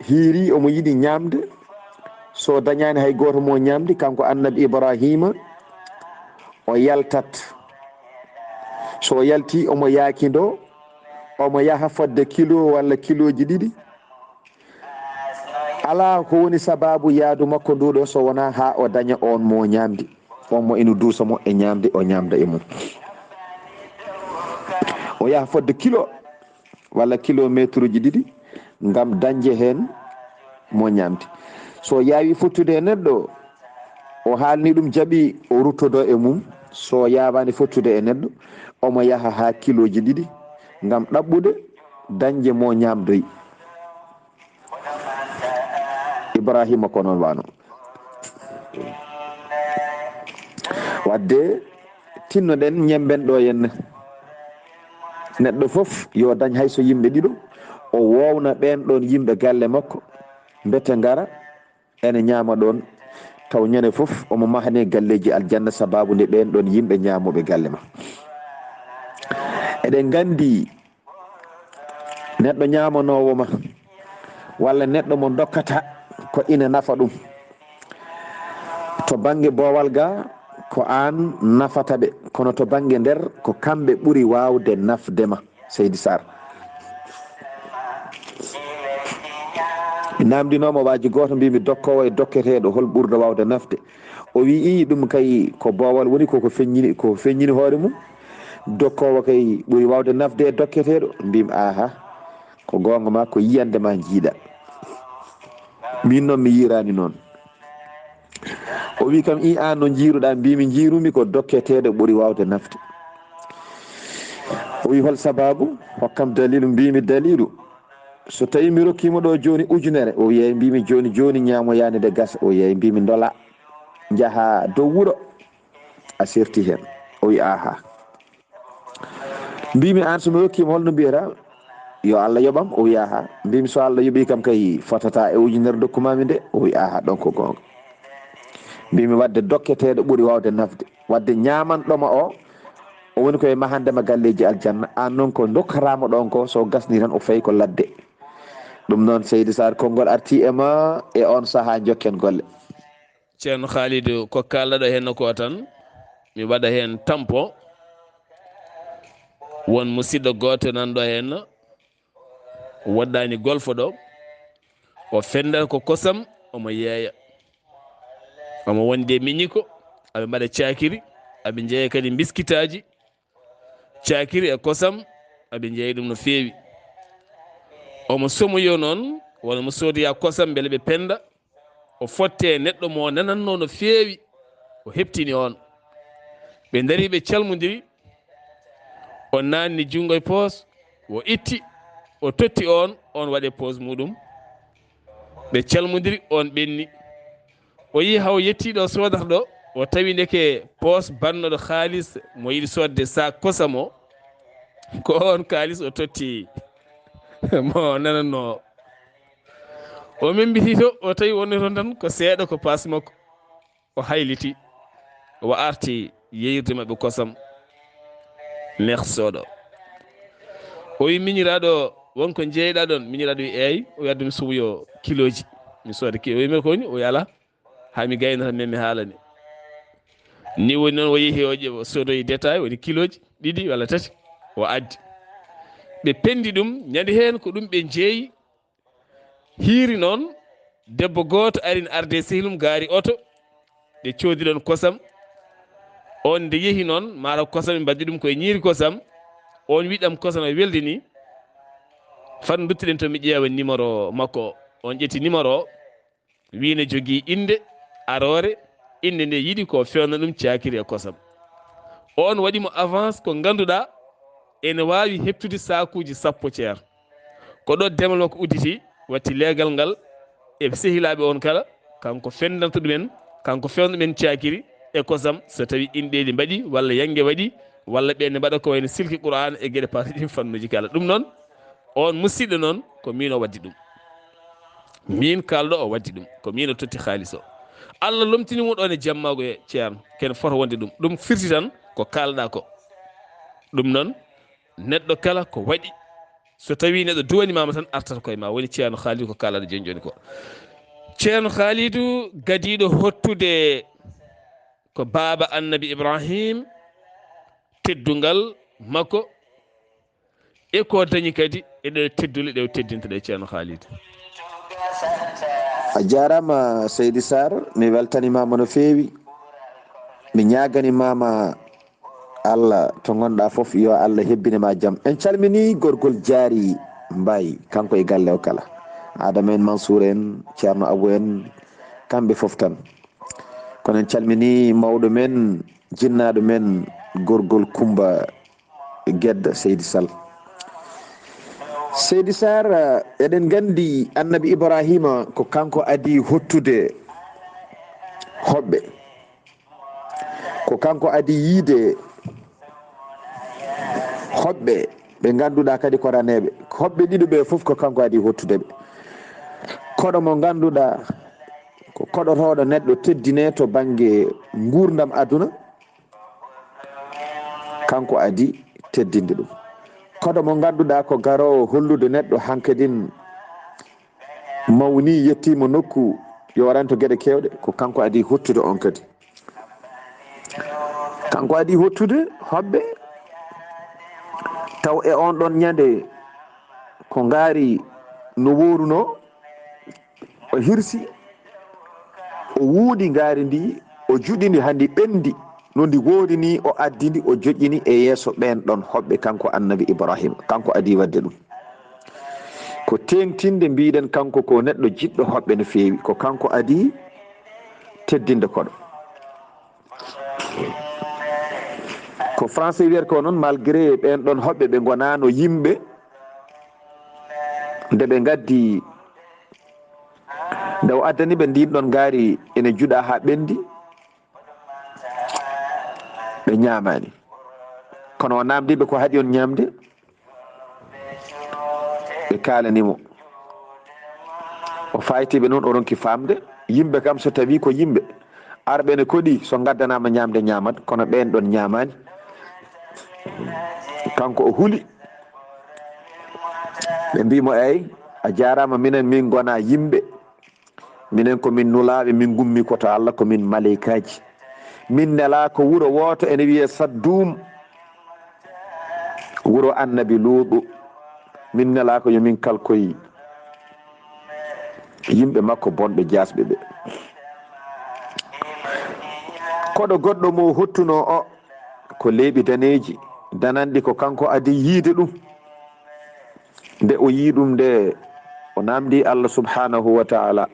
hiiri, omo yiɗi ñamde, so dañani hay gooto mo ñamdi, kanko Annabi Ibrahima, o yaltat. So yalti, omo yaakindo, omo yaha fodde kilo walla kiloji ɗiɗi. Ala ko woni sababu yaadu makko ndu ɗo, so wona ha o daña on mo ñamdi, on mo ina duusa mo e ñamde, o ñamda e mum. O yaha fodde kilo walla kilomeetruji ɗiɗi ngam dañde heen mo ñamdi. So yaawi fottude e neɗɗo, o haalni ɗum, jaɓi, o ruttodo e mum. So yaawaani fottude e neɗɗo, omo yaha haa kilooji ɗiɗi ngam ɗaɓɓude dañde mo ñamdoyi. Ibrahima ko noon wano. Wadde tinnoɗen ñemben ɗo henna. Neɗɗo fof yo dañ hay so yimɓe ɗiɗo, o wowna ɓen ɗon yimɓe galle makko, mbete ngara ene ñaama ɗon, taw ñande fof omo mahane galleeji aljanna sababu nde ɓen ɗon yimɓe ñaamooɓe galle ma. Eɗen nganndi neɗɗo ñaamanoowo ma walla neɗɗo mo dokkata ko ina nafa ɗum. To bannge boowal ga ko aan nafata ɓe, kono to bannge nder ko kamɓe ɓuri waawde nafde ma, Seydi Sarr. Mi namdinooma waaji gooto, mbimi dokkoowo e dokketeeɗo hol ɓurɗo waawde nafde? O wi i ɗum kay ko boowal woni, koko feññini, ko feññini hoore mum. Dokkoowo kay ɓuri waawde nafde e dokketeeɗo. Mbimi aha, ko goonga ma, ko yiyande ma jiiɗa. Min noon mi yiiraani noon. O wi kam i an no jiiruɗa? Mbimi jiirumi ko dokketeeɗo ɓuri waawde nafde. O wi hol sababu? Hokkam dalilu. Mbimi dalilu, so tawi mi rokkima ɗo joni ujunere, o wi eyi. Mbimi joni joni ñaamoyani de gasa, o wi eyi. Mbimi dola, jaha dow wuro, a serti hen. O wi aha. Mbimi an so mi rokkima holno mbiyata? Yo Allah yoɓam. O wi aha. Mbimi so Allah yoɓi kam kay fotata e ujunere dokkumami nde. O wi aha, ɗon ko goonga. Mbimi wadde dokketeeɗo ɓuri waawde nafde. Wadde ñaamanɗoma o, o woni koye mahandema galleeji aljanna. An noon ko dokkatama ɗon ko, so gasni tan o fayi ko ladde. Ɗum noon Seydi Sarr, konngol arti e ma e on saha, jokken golle. Ceerno Khalidou, ko kalɗa ɗo henna ko tan, mi waɗa hen tampo. Won musidɗo gooto nan ɗo henna, waɗɗani golfo ɗo, o fendata ko kosam, omo yeeya. Omo wondi e miñiko, aɓe mbaɗa caakiri, aɓe njeeya kadi mbiskitaaji. Caakiri e kosam, aɓe njeeya ɗum no feewi. Omo somoyo noon, wona mo soodoya kosam mbele ɓe penda. O fotte neɗɗo mo nananno no feewi, o heɓtini on. Ɓe ndari, ɓe calmodiri, o nanni junngo e poos, o itti, o totti on, on waɗe poos muɗum. Ɓe calmodiri, on ɓenni. O yii haw yettiɗo soodata ɗo, o tawi ndeke poos bannoɗo kaalis mo yiɗi soodde saak kosam o, ko on kaalis o totti mo nananno o. O membiti to, o tawi wonno toon tan ko seeɗa ko paas makko. O hayliti, o arti yeeyirde maɓɓe kosam. Neex sooɗo. O wi miñiraaɗo, won ko njeeyɗa ɗon? Miñiraaɗo wi eey. O wi addu mi somoyo kilooji, mi sooda ki. O wi mi ko woni? O wi ala, haa mi gaynata men mi haalani. Ni woni noon o yehi o ƴe-, o soodoyi détail, woni kilooji ɗiɗi walla tati, o addi. Ɓe pendi ɗum, ñande heen ko ɗum ɓe njeeyi. Hiiri noon, debbo gooto ari, arde sehil mum, gaari oto, ɓe coodi ɗon kosam. On nde yehi noon, maaro kosam ɓe mbaddi ɗum koye ñiiri kosam. On wi ɗam kosam e welde ni, fat nduttiɗen to mi ƴeewa numéro makko. On ƴetti numéro o, wi ne jogii innde, aroore, innde nde yiɗi ko fewna ɗum caakiri e kosam. On waɗi mo avance ko ngannduɗaa ene waawi heɓtude saakuuji sappo ceer. Ko ɗo demal makko udditi, watti leegal ngal e sehilaaɓe on kala, kanko fendanto ɗumen, kanko fewndo ɗumen caakiri e kosam, so tawi inɗeeli mbaɗi walla yannge waɗi, walla ɓe ne mbaɗa ko wayno silki Qur'an e geɗe paati ɗin fannuuji kala. Ɗum noon, on musiɗɗo noon, ko min o waddi ɗum. Min kalɗo o waddi ɗum, ko min o totti haalis o. Allah lomtini mo ɗon e jammaago e ceerno, ken foto wonde ɗum. Ɗum firti tan ko kalɗa ko. Ɗum noon, neɗɗo kala ko waɗi, so tawi neɗɗo duwani mama tan artata koye ma, woni ceerno Khalidou ko kalaɗo joni joni ko. Ceerno Khalidou gadiɗo hottude ko baaba Annabi Ibrahim, teddungal makko, e ko dañi kadi e ɗe teddule ɗe o teddinta ɗe ceerno Khalidou. A jaaraama Seydi Sarr, mi weltanimaama no feewi. Mi ñaaganimaama Allah to ngonɗa fof, yo Allah hebbine ma jam. En calmini gorgol Jaari Mbaay, kanko e galle o kala. Adama en, Mansour en, Ceerno Abou en, kamɓe fof tan. Kono en calmini mawɗo men, jinnaaɗo men, gorgol Kumba Gedda, Seydi Sall. Seydi Sarr, eɗen nganndi Annabi Ibrahima ko kanko adii hottude hoɓɓe. Ko kanko adii yiyde hoɓɓe ɓe ngannduɗaa kadi ko raneeɓe. Hoɓɓe ɗiɗo ɓe fof ko kanko adii hottude ɓe. Koɗo mo ngannduɗaa ko koɗotooɗo neɗɗo teddinee to bannge nguurndam aduna, kanko adii teddinde ɗum. Koɗo mo ngannduɗaa ko garoowo hollude neɗɗo hankadin mawni, yettiima nokku, yo waɗanto geɗe keewɗe, ko kanko adii hottude on kadi. Kanko adii hottude hoɓɓe, taw e on ɗon ñande ko ngaari no woorunoo, o hirsi, o wuudi ngaari ndi, o juɗi ndi haa ndi ɓenndi, no ndi woori ni, o addi ndi, o joƴƴini e yeeso ɓeen ɗon hoɓɓe, kanko Annabi Ibrahima, kanko adii waɗde ɗum. Ko teeŋtinde mbiɗen kanko ko neɗɗo jiɗɗo hoɓɓe no feewi, ko kanko adii teddinde koɗo. Ko français wiyata ko noon, malgré ɓeen ɗon hoɓɓe ɓe ngonaano yimɓe, nde ɓe ngaddi, nde o addani ɓe ndin ɗon ngaari ene juɗa haa ɓenndi, ɓe ñaamaani. Kono o naamndii ɓe ko haɗi on ñaamde, ɓe kaalani mo. O fayti ɓe noon, o ronki faamde, yimɓe kam so tawi ko yimɓe, arɓe ne koɗi, so ngaddanaama ñaamde ñaamat, kono ɓeen ɗon ñaamaani. Kanko o huli. Ɓe mbii mo, eey, a jaaraama, minen min ngonaa yimɓe. Minen ko min nulaaɓe, min ngummi ko to Allah, ko min maleykaaji. Min nelaa ko wuro wooto ene wiyee Sadduum, wuro Annabi Luuɗu. Min nelaa ko yo min kalkoy yimɓe makko bonɓe jaasɓe ɓe. Koɗo goɗɗo mo hottunoo o, ko leeɓi daneeji, dananɗi, ko kanko adii yiyde ɗum. Nde o yii ɗum nde, o naamndii Allah subhaanahu wa taala,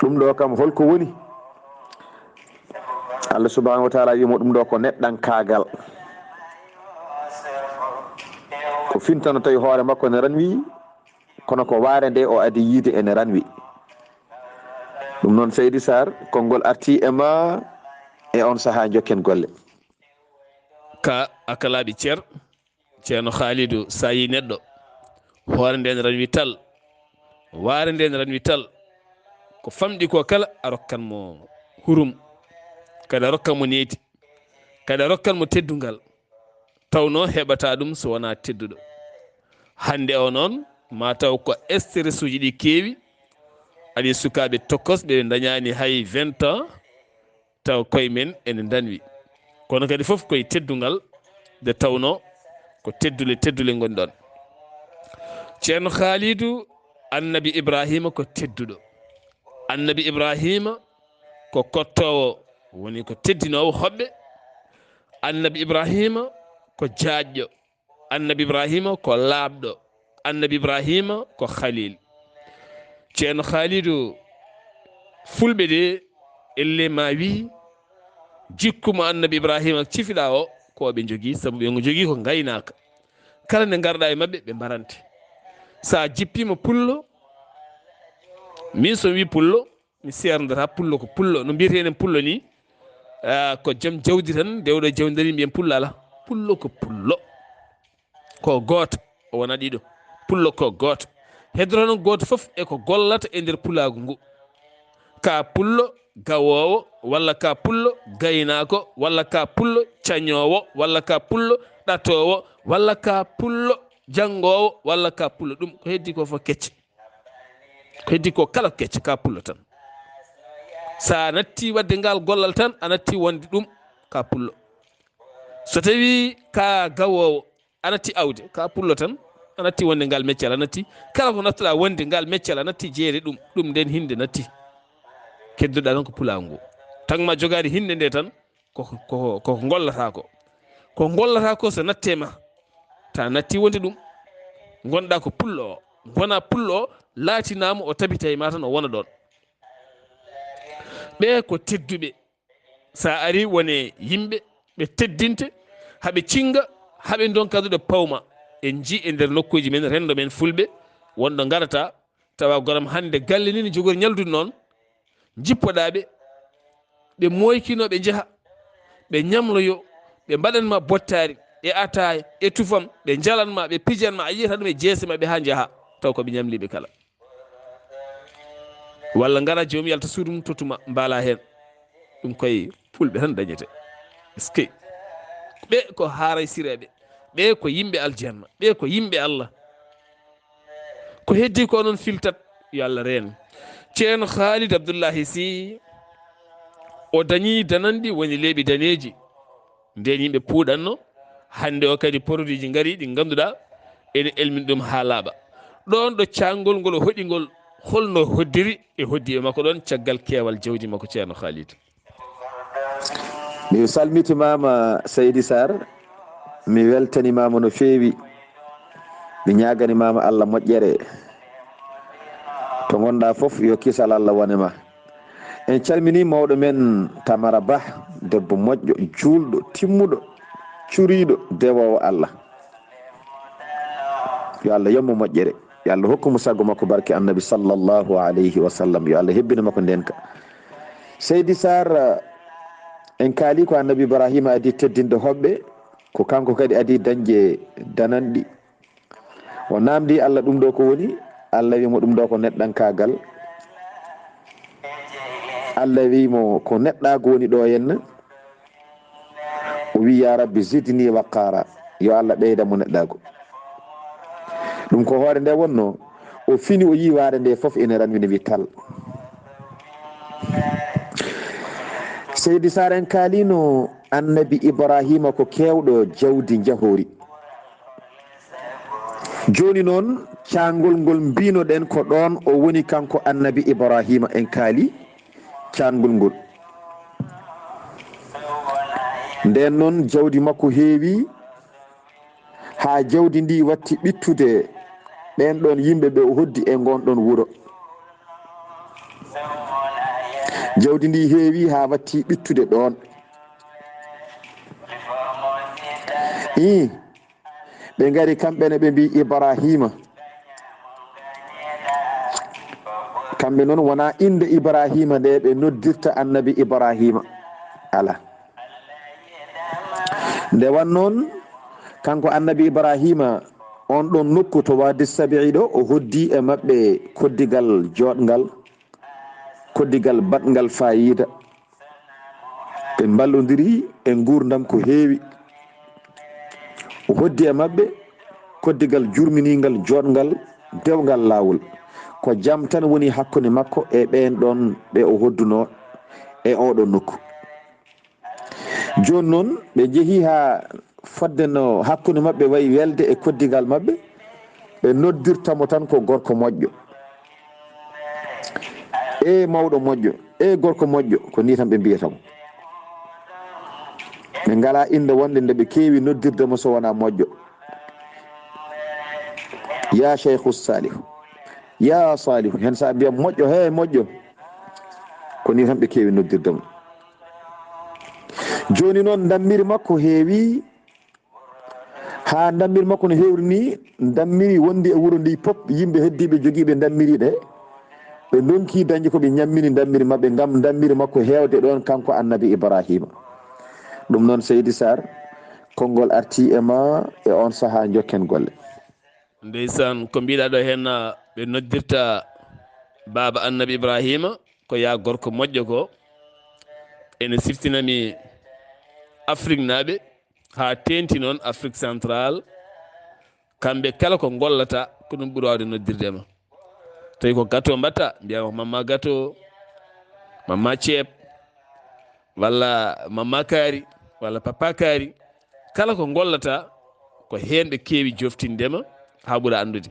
ɗum ɗo kam holko woni? Allah subhaanahu wa taala wii mo ɗum ɗo ko neɗɗankaagal. Ko fintano tawi hoore makko ne ranwi, kono ko waare nde o adii yiyde ene ranwi. Ɗum noon Seydi Sarr, konngol artii e ma e on sahaa, njokken golle. Ka a kalaaɓe Ceer, Ceerno Khalidou, so a yii neɗɗo, hoore nde ne ranwi tal, waare nde ne ranwi tal, ko famɗi ko kala a rokkan mo hurum, kadi a rokkan mo needi, kadi a rokkan mo teddungal, tawnoo heɓataa ɗum so wonaa tedduɗo. Hannde o noon, ma taw ko stress uji ɗi keewi, aɗa yiya sukaaɓe tokosɓe ɓe ndañaani hay vingt ans, taw koye men ene ndanwi. Kono kadi fof koye teddungal, nde tawnoo ko teddule, teddule ngoni ɗon. Ceerno Khalidou, Annabi Ibrahima ko tedduɗo. Annabi Ibrahima ko kottoowo, woni ko teddinoowo hoɓɓe. Annabi Ibrahima ko jaajɗo. Annabi Ibrahima ko laaɓɗo. Annabi Ibrahima ko Khalil. Ceerno Khalidou, fulɓe de, elle ma wi, jikku mo Annabi Ibrahima cifiɗa o, ko ɓe njogii, sabu ɓe njogii ko ngaynaaka. Kala nde ngarɗa e maɓɓe, ɓe mbarante. Sa jippima pullo, min so mi wi pullo, mi seerndataa. Pullo ko pullo. No mbiyeten en pullo ni, ah, ko joom jawdi tan, dewɗo jawdi dari mbiyen pullo alaa. Pullo ko pullo. Ko gooto, o wonaa ɗiɗo. Pullo ko gooto. Heddoto noon gooto fof e ko gollata e nder pulaagu ngu. Ka pullo gawoowo, walla ka pullo gaynaako, walla ka pullo cañoowo, walla ka pullo ɗatoowo, walla ka pullo janngoowo, walla ka pullo. Ɗum ko heddi ko fof kecce. Ko heddi ko kala ko kecce, ka pullo tan. Sa natti waɗde ngal gollal tan, a natti wonde ɗum ka pullo. So tawi ka gawoowo, a natti awde, ka pullo tan, a natti wonde ngal meccal, a natti kala ko nattuɗa wonde ngal meccal, a natti jeere ɗum, ɗum nden hinde natti. Kedduɗa noon ko pulaagu ngu. Tan ma jogaade hinde nde tan, ko, ko, ko gollata ko. Ko gollata ko so natte ma, ta natti wonde ɗum. Ngonɗa ko pullo o, gona pullo o, laatinaama o tabitay ma tan o wona ɗon. Ɓe ko tedduɓe. Sa ari wone yimɓe ɓe teddinte, haɓe cinga, haɓe ndonkaduɗe pawma. En ji e nder nokkuji men, rendo men fulɓe, wonɗo ngarata, tawa goram hande galle ni no jogori ñaldude noon, jippoɗa ɓe, ɓe moykino ɓe njaha, ɓe ñamloyo, ɓe mbaɗanma bottari, e ataya, e tufam, ɓe njalanma, ɓe pijanma, a yiyata ɗum e jeese maɓɓe ha njaha, taw ko ɓe ñamliɓe kala. Walla ngara joom yalta suudu mum tottuma mbaala heen. Ɗum koye fulɓe tan dañete. Est-ce que ɓe ko haaraysireeɓe? Ɓe ko yimɓe aljanna. Ɓe ko yimɓe Allah. Ko heddi ko noon filtat, yo Allah reen. Ceerno Khalid Abdullahi Sy, o dañi dananɗi woni leeɓi daneeji. Nden yimɓe puuɗanno, hannde o kadi produit ji ngari ɗi ngannduɗaa ene elmin ɗum haa laaɓa. Ɗoon ɗo caangol ngol o hoɗi ngol, holno hoddiri e hoddi e makko ɗoon caggal keewal jawdi makko Ceerno Khalid? Mi salmitimaama Seydi Sarr, mi weltanimaama no feewi, mi ñaaganimaama Allah moƴƴere. To ngonɗaa fof yo kisal Allah wone ma. En calmini mawɗo men Tamara Bah, debbo moƴƴo, juulɗo, timmuɗo, curiiɗo, dewoowo Allah. Yo Allah yommo moƴƴere. Yo Allah hokku mo sago makko barke Annabi sallallahu alayhi wa sallam. Yo Allah hebbina makko ndenka. Seydi Sarr, en kaali ko Annabi Ibrahima adi teddinde hoɓɓe, ko kanko kadi adi dañde dananɗi. O namdi Allah ɗum ɗo ko woni, Allah wi mo ɗum ɗo ko neɗɗankaagal. Allah wi mo ko neɗɗaagu woni ɗo henna. O wi ya Rabbi zidni waqara, yo Allah ɓeyda mo neɗɗaagu. Ɗum ko hoore nde wonno, o fini o yi waare nde fof ene ranwi ne wi tal. Seydi Sarr en kaalino Annabi Ibrahima ko kewɗo jawdi njahoori. Jooni noon, caangol ngol mbino ɗen ko ɗoon o woni kanko Annabi Ibrahima en kaali caangol ngol. Nden noon jawdi makko heewi haa jawdi ndi watti ɓittude ɓen ɗoon yimɓe ɓe o hoddi e ngon ɗon wuro. Jawdi ndi heewi haa watti ɓittude ɗoon. Ii, ɓe ngari kamɓe ne ɓe mbi Ibrahima. Kamɓe noon wona innde Ibrahima nde ɓe noddirta Annabi Ibrahima. Ala. Nde wan noon, kanko Annabi Ibrahima, on ɗon nokku to Wadi Sabi'i ɗo, o hoddi e maɓɓe koddigal jooɗngal, koddigal baɗngal faayiida. Ɓe mballondiri e nguurndam ko heewi. O hoddi e maɓɓe koddigal jurminiingal, jooɗngal, dewngal laawol. Ko jam tan woni hakkunde makko e ɓeen ɗoon ɓe o hoddunoo e oo ɗoo nokku. Jooni noon, ɓe njehi haa fodde no hakkunde maɓɓe wayi welde e koddigal maɓɓe, ɓe noddirta mo tan ko gorko moƴƴo. Ee mawɗo moƴƴo, ee gorko moƴƴo, ko nii tan ɓe mbiyata mo. Ɓe ngalaa innde wonde nde ɓe keewi noddirde mo so wonaa moƴƴo. Ya Cheikhu Salihu, ya Salihu, heen sa mbiya moƴƴo, he moƴƴo. Ko nii tan ɓe keewi noddirde mo. Jooni noon, ndammiri makko heewi Haa ndammiri makko no hewri ni, ndammiri wondi e wuro ndi pop, yimɓe heddiiɓe jogiiɓe ndammiri ɗe, ɓe ndonki dañde ko ɓe ñammini ndammiri maɓɓe ngam ndammiri makko heewde ɗoon kanko Annabi Ibraahiima. Ɗum noon, Seydi Saar, konngol artii e ma e oon sahaa, njokken golle. Ndeysaan, ko mbiɗa ɗo heen, ɓe noddirta baaba Annabi Ibraahiima ko yaa gorko moƴƴo ko, ene siftinami Afrik naaɓe, haa teenti noon Afrik Central, kamɓe kala ko ngollata, ko ɗum ɓuri waawde noddirde ma. Tawi ko gato mbaɗta, mbiya ko mamma gato, mamma ceeb, walla mamma kaari, walla papa kaari. Kala ko ngollata, ko heen ɓe keewi joftinde ma, haa ɓura anndude.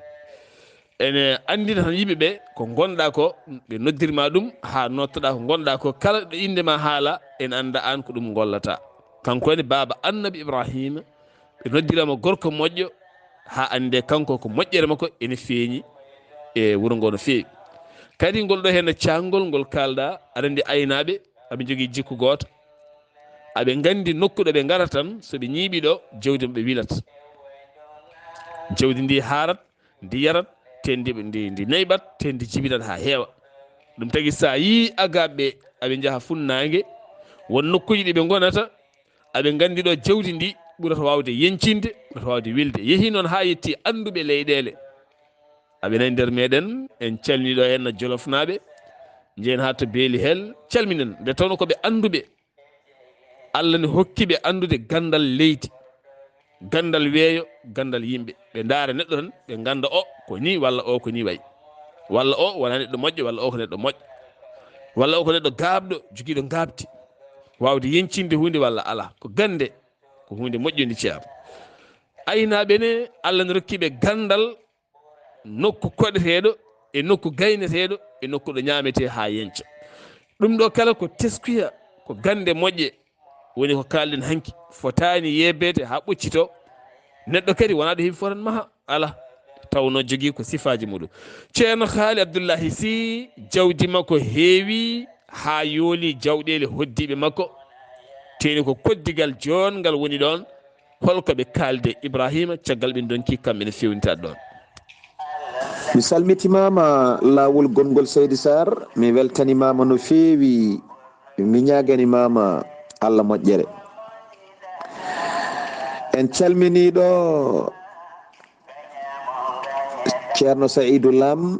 Ene anndina tan yimɓe ɓe ko ngonɗa ko, ɓe noddirma ɗum, haa nottoɗa ko ngonɗa ko, kala ɗo innde ma haala, ene annda aan ko ɗum ngollata. Kanko woni baaba Annabi Ibraahiima, ɓe noddirama gorko moƴƴo, haa annde kanko ko moƴƴere makko ene feeñi e wuro ngo no feewi. Kadi ngol ɗo heen caanngol ngol kaalɗa, aɗa anndi aynaaɓe, aɓe njogii jikku gooto. Aɓe nganndi nokku ɗo ɓe ngarata tan, so ɓe ñiiɓi ɗo, jawdi maɓɓe wilat. Jawdi ndi haarat, ndi yarat, te ndi, ndi, ndi neyɓat, te ndi jibinat haa heewa. Ɗum tagi so a yii agaaɓe ɓe, aɓe njaha funnaange, won nokkuuji ɗi ɓe ngonata, aɓe nganndi ɗo jawdi ndi ɓurata waawde yeñcinde, ɓurata waawde wilde. Yehi noon haa yetti annduɓe leyɗeele. Aɓe nani nder meɗen, en calmini ɗo heen no Jolofnaaɓe, njehen haa to Beeli Hel, calminen. Nde tawno ko ɓe annduɓe, Allah ne hokki ɓe anndude ganndal leydi, ganndal weeyo, ganndal yimɓe. Ɓe ndaara neɗɗo tan, ɓe ngannda o ko nii walla o ko nii wayi. Walla o wonaa neɗɗo moƴƴo, walla o ko neɗɗo moƴƴo. Walla o ko neɗɗo gaaɓɗo, jogiiɗo ngaabdi. Waawde yeñcinde huunde walla alaa. Ko gannde, ko huunde moƴƴunde, ceerno. Aynaaɓe ne, Allah ne rokki ɓe ganndal nokku koɗeteeɗo e nokku gayneteeɗo e nokku ɗo ñaametee haa yenca. Ɗum ɗo kala ko teskuya, ko gannde moƴƴe, woni ko kaalɗen hanki, fotaani yeebeede haa ɓoccitoo. Neɗɗo kadi wonaa ɗo heɓi fotan maha, alaa, tawnoo jogii ko sifaaji muɗum. Ceerno Haali Abdullahi Sih, jawdi makko heewi haa yooli jawɗeele hoddiiɓe makko. Teeni ko koddigal joonngal woni ɗoon. Hol ko ɓe kaalde Ibraahiima, caggal ɓe ndonki kamɓe ne feewnitaade ɗoon? Mi salmitimaama laawol gonngol, Seydi Saar, mi weltanimaama no feewi, mi ñaaganimaama Allah moƴƴere. En calminii ɗo Ceerno Sa'idu Lam,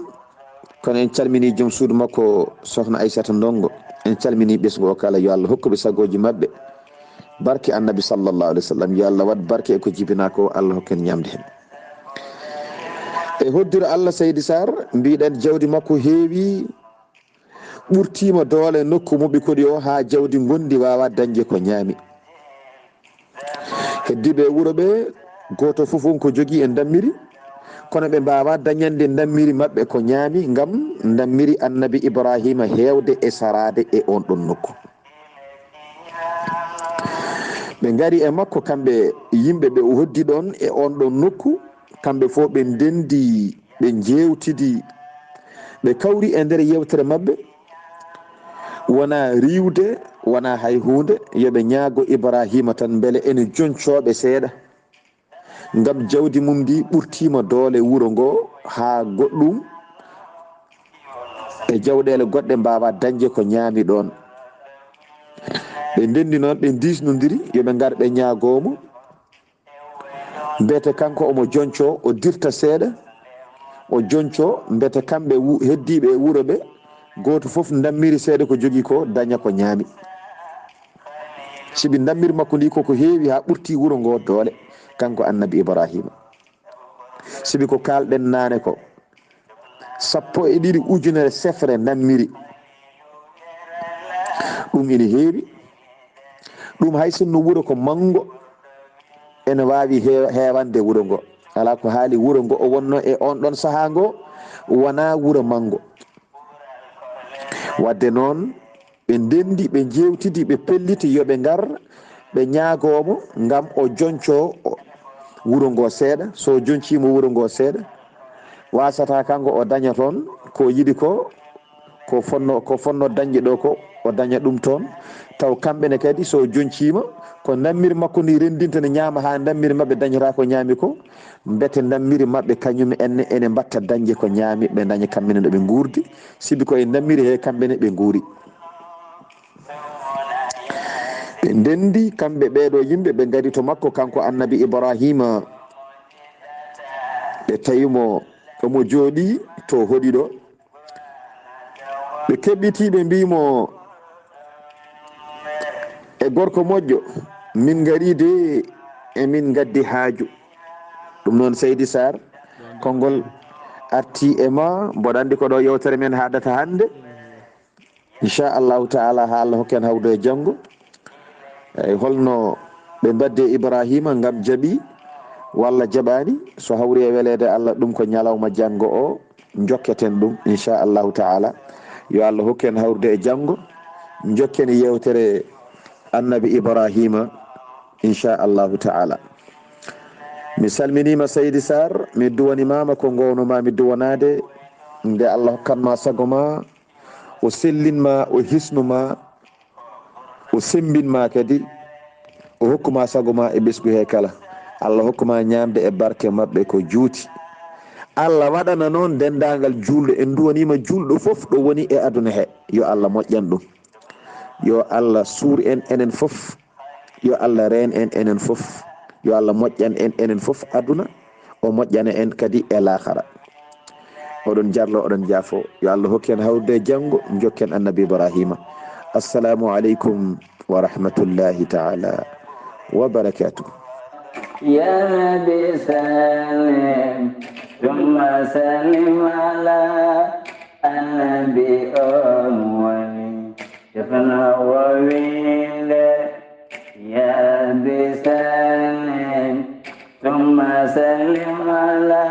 kono en calminii joom suudu makko, Sohna Aysata Ndonngo. En calminii ɓesngu o kala, yo Allah hokku ɓe sagooji maɓɓe. Barke Annabi sallallahu alaihi wasallam, yo Allah waɗ barke e ko jibinaa ko, Allah hokku en ñamde heen. E hoddiro Allah, Seydi Saar, mbiɗen jawdi makko heewi, ɓurtiima doole nokku mo ɓe koɗi o, haa jawdi ngondi waawa dañde ko ñaami. Heddiiɓe e wuro ɓe, gooto fof on ko jogii e ndammiri, kono ɓe mbaawaa dañande ndammiri maɓɓe ko ñaami, ngam ndammiri Annabi Ibraahiima heewde e saraade e oon ɗoon nokku. Ɓe ngari e makko, kamɓe yimɓe ɓe o hoddi ɗoon e oon ɗoon nokku, kamɓe fof ɓe ndenndi, ɓe njeewtidi, ɓe kawri e nder yeewtere maɓɓe, wonaa riiwde, wonaa hay huunde, yo ɓe ñaago Ibraahiima tan mbele ene joñcoo ɓe seeɗa. Ngam jawdi mum ndi ɓurtiima doole wuro ngo haa goɗɗum e jawɗeele goɗɗe mbaawaa dañde ko ñaami ɗoon. Ɓe ndenndi noon, ɓe ndiisnondiri, yo ɓe ngar ɓe ñaagoo mo. Mbete kanko omo joñcoo, o dirta seeɗa, o joñcoo, mbete kamɓe wu-, heddiiɓe e wuro ɓe, gooto fof ndammiri seeɗa ko jogii ko, daña ko ñaami. Sibi ndammiri makko ndi koko heewi haa ɓurti wuro ngo doole, kanko Annabi Ibraahiima. Sibi ko kaalɗen naane ko, sappo e ɗiɗi ujunere sefre ndammiri. Ɗum ina heewi. Ɗum hay sinno wuro ko manngo, ene waawi heew-, heewande wuro ngo. Alaa ko haali wuro ngo o wonno e oon ɗoon sahaa ngo, wonaa wuro manngo. Wadde noon, ɓe ndenndi, ɓe njeewtidi, ɓe pelliti yo ɓe ngar, ɓe ñaagoo mo ngam o joñcoo o-, wuro ngo seeɗa. So o joñciima wuro ngo seeɗa, waasata kanko o daña toon ko yiɗi ko, ko fonno, ko fonno dañde ɗo ko, o daña ɗum toon. Taw kamɓe ne kadi, so o joñciima, Ko ndammiri makko ndi renndinta, ne ñaama haa ndammiri maɓɓe dañata ko ñaami ko, mbete ndammiri maɓɓe kañum en ne ene mbatta dañde ko ñaami, ɓe daña kamɓe ne no ɓe nguurdi, sibi ko e ndammiri he kamɓe ne ɓe nguuri. Ɓe ndenndi kamɓe ɓeeɗo yimɓe, ɓe ngari to makko, kanko Annabi Ibraahiima, ɓe tawi mo omo jooɗii to hoɗi ɗo. Ɓe keɓɓitii, ɓe mbii mo, "E gorko moƴƴo, min ngarii de, emin ngaddi haaju." Ɗum noon, Seydi Sarr, konngol artii e ma, mboɗo anndi ko ɗo yewtere men haadata hannde. Inchallahu taala, haa Allah hokken hawrude e janngo. Eyi, holno ɓe mbaddi e Ibraahiima ngam jaɓi walla jaɓaani? So hawri e weleede Allah, ɗum ko ñalawma janngo o njokketen ɗum, inchallahu taala. Yo Allah hokken hawrude e janngo, njokken yewtere Annabi Ibraahiima, inchallahu taala. Mi salminiima Seydi Sarr, mi duwanimaama ko ngowno ma mi duwanaade, nde Allah hokkan ma sago ma, o sellin ma, o hisnu ma, o semmbin ma kadi, o hokku ma sago ma e ɓesngu he kala. Allah hokku ma ñaamde e barke maɓɓe ko juuti. Allah waɗana noon denndaangal juulɗo, en duwaniima juulɗo fof ɗo woni e aduna he. Yo Allah moƴƴan ɗum. Yo Allah suur en enen fof. Yo Allah reen en enen fof. Yo Allah moƴƴan en enen fof aduna, o moƴƴana en kadi e laakara. Oɗon jarlo, oɗon jaafo. Yo Allah hokku en hawrude e janngo, njokken Annabi Ibraahiima. Assalaamu aleykum wa rahmatullahi taala wa barakaatuh. يا رب سلم ثم سلم على النبي أول شفنا وويل. يا رب سلم ثم سلم على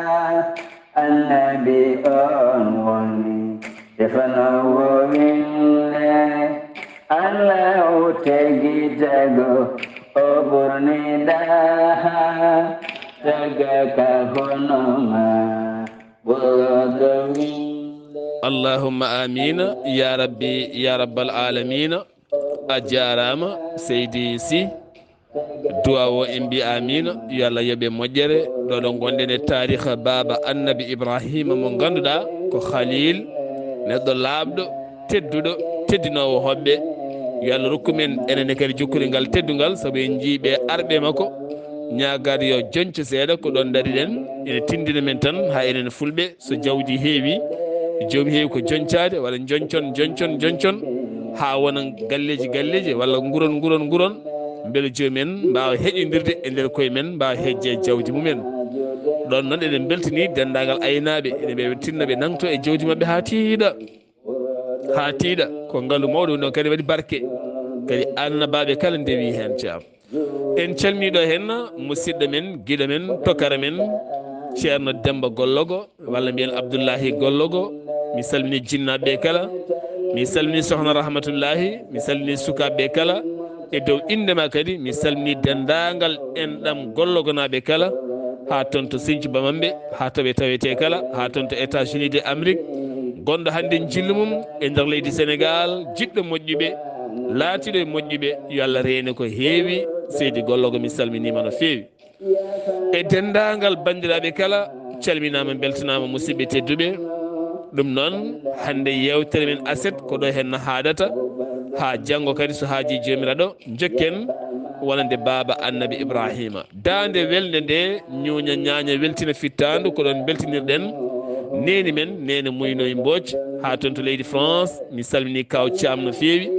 النبي أول شفنا وويل. Allahu tagi tago o ɓurni ɗaha, taga ka hono ma ɓurɗo winde. Allahumma amiina, ya rabbi, ya rabbal aalamiina. A jaaraama, Seydi Sy. Duwaaw o en mbi amiina, yo Allah yoɓe moƴƴere. Ɗo ɗo ngonɗen e taariha baaba Annabi Ibraahiima mo ngannduɗaa ko Khaliil, neɗɗo laaɓɗo, tedduɗo, teddinoowo hoɓɓe. Yo Allah rokku men enen ne kadi jokkude ngal teddungal, sabu en njii ɓe arɓe makko. Ñaagaade yo joñco seeɗa ko ɗoon ndariɗen, ene tinndina men tan haa enen Fulɓe, so jawdi heewi, joomi heewi ko joñcaade, walla joñcon, joñcon, joñcon, haa wona galleeji, galleeji, walla nguron, nguron, nguron, mbele joomum en mbaawa heƴondirde e nder koye men, mbaawa heƴde e jawdi mum en. Ɗoon noon eɗen mbeltanii denndaangal aynaaɓe, eɗen mbeltina ɓe nangto e jawdi maɓɓe haa tiiɗa, haa tiiɗa. Ko ngalu mawɗo woni ɗoon, kadi waɗi barke, kadi annabaaɓe kala ndewi heen, Caam. En calminii ɗo heen musidɗo men, giɗo men, tokara men, Ceerno Demmba Gollogo, walla mbiyen Abdullahi Gollogo. Mi salminii jinnaaɓe ɓe kala, mi salminii Sohna Rahmatullahi, mi salminii sukaaɓe ɓe kala. E dow innde ma kadi, mi salminii denndaangal enɗam Gollogonaaɓe kala, haa toon to Sinthiou Bamambé, haa to ɓe tawetee kala, haa toon to États-Unis de Amérique, gonɗo hannde njillu mum e nder leydi Senegaal, jiɗɗo moƴƴuɓe, laatiiɗo e moƴƴuɓe, yo Allah reene ko heewi. Seydi Gollogo, mi salminiima no feewi. E denndaangal banndiraaɓe kala, calminaama, mbeltanaama, musidɓe tedduɓe. Ɗum noon, hannde yeewtere men aset ko ɗo heen haadata, haa janngo kadi so haajii Joomiraaɗo, njokken wonande baaba Annabi Ibraahiima. Daande welnde nde, ñuuña ñaaña weltina fittaandu, ko ɗoon mbeltinirɗen neeni men, Neene Muynoy Mbooc, haa toon to leydi France. Mi salminii Kaaw Caam no feewi,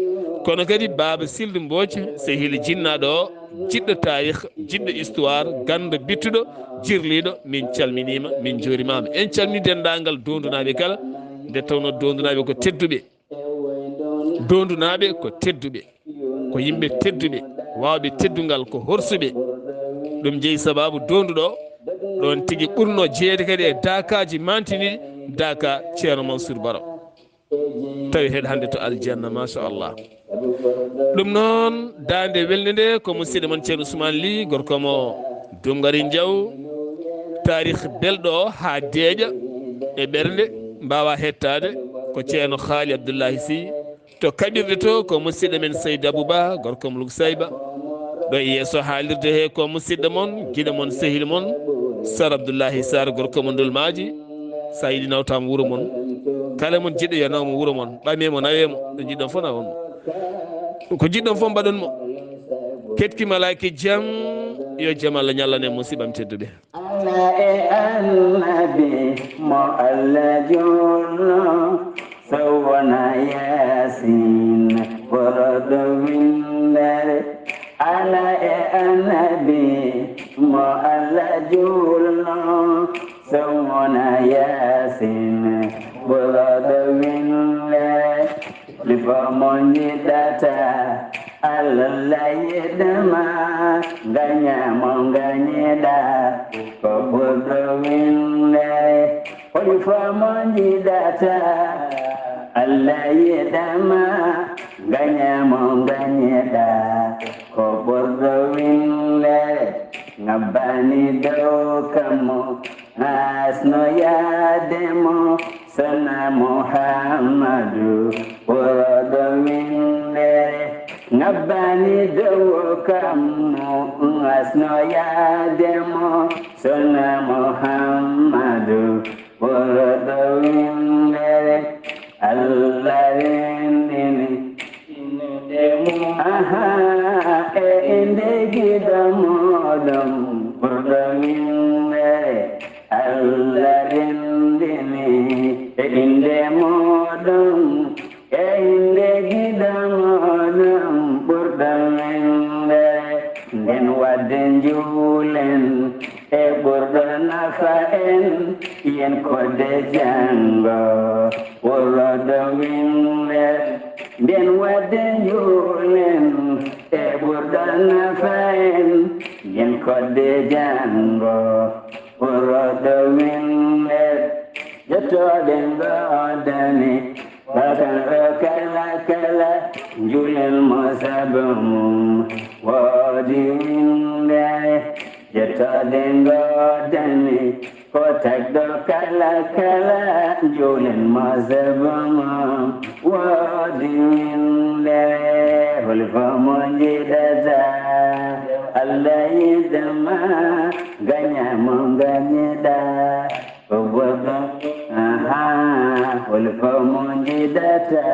kono kadi baaba Sildu Mbooc, sehil jinnaaɗo o, jiɗɗo taarih, jiɗɗo histoire, ganndo bittuɗo, jirliiɗo, min calminiima, min njuurimaama. En calminii denndaangal Doondunaaɓe kala, nde tawnoo Doondunaaɓe ko tedduɓe. Doondunaaɓe ko tedduɓe, ko yimɓe tedduɓe, waawɓe teddungal, ko horsuɓe. Ɗum jeyi sabaabu Doondu ɗo, ɗoon tigi ɓurnoo jeyeede kadi e daakaaji maantiniiɗi, daaka Ceerno Mansuur Baro. Tawi heɗ hannde to aljanna, machallah. Ɗum noon, daande welnde nde ko musidɗo mon Ceerno Ousmane Ly, gorko mo Dumgari Njaw. Taarih belɗo o haa deeƴa e ɓernde, mbaawa heɗtaade, ko Ceerno Haali Abdullahi Sy. To kaɓirɗe to, ko musidɗo men Seydi Abou Ba, gorko mo Lugsayba. Ɗo e yeeso haalirde he ko musidɗo mon, giɗo mon, sehil mon, Sar Abdullahi Sar, gorko mon Ndulmaaji. Sa yiɗi nawtam wuro mon, kala mon jiɗɗo yo nawmo wuro mon, ɓame mo, nawe mo, ɗo jiɗɗon fof nawon mo. Ko jiɗɗon fof mbaɗon mo. Ketki malaaki jam, yo jam Allah ñallan en musiɓɓam tedduɓe. Ala e annabi mo Allah julno, so wona Yaasin ɓurɗo winndere. Ala e annabi mo Allah julno, so wona Yaasin ɓurɗo winndere. Holi fo mo njiɗata Allah yiɗma, ngaña mo ngañiɗa, ko ɓurɗo winndere. Holi fo mo njiɗata Allah yiɗma, ngaña mo ngañiɗa, ko ɓurɗo winndere. Ngabbani dow kammu, asno yaade mo, sona Muhammadu ɓurɗo winndere. Ngabbani dow kammu, asno yaade mo, sona Muhammadu ɓurɗo winndere. Allah winndini, aha, e innde giɗo muɗum ɓurɗo winndere. Allah winndini e innde muɗum, e innde giɗo muɗum ɓurɗo winndere. Nden waɗde njuulen e ɓurɗo nafa en, yen kodde janngo ɓurɗo winndere. Nden waɗde njuulen e ɓurɗo nafa en, yen kodde janngo ɓurɗo winndere. Yettooɗe ngoodani, bakar o kala kala, njuulen mo sabu mum woodi winndere. Yettooɗe ngoodani, ko tagɗo kala kala, njuulen mo sabu mum woodi winndere. Holi fo mo njiɗata Allah yiɗma, ngaña mo ngañiɗa, ko ɓurɗo, aha, holi fo mo njiɗata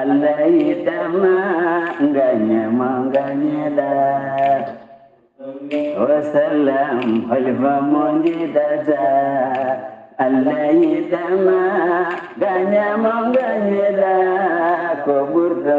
Allah yiɗma, ngaña mo ngañiɗa. Wa sallam, holi fo mo njiɗata Allah yiɗma, ngaña mo ngañiɗa, ko ɓurɗo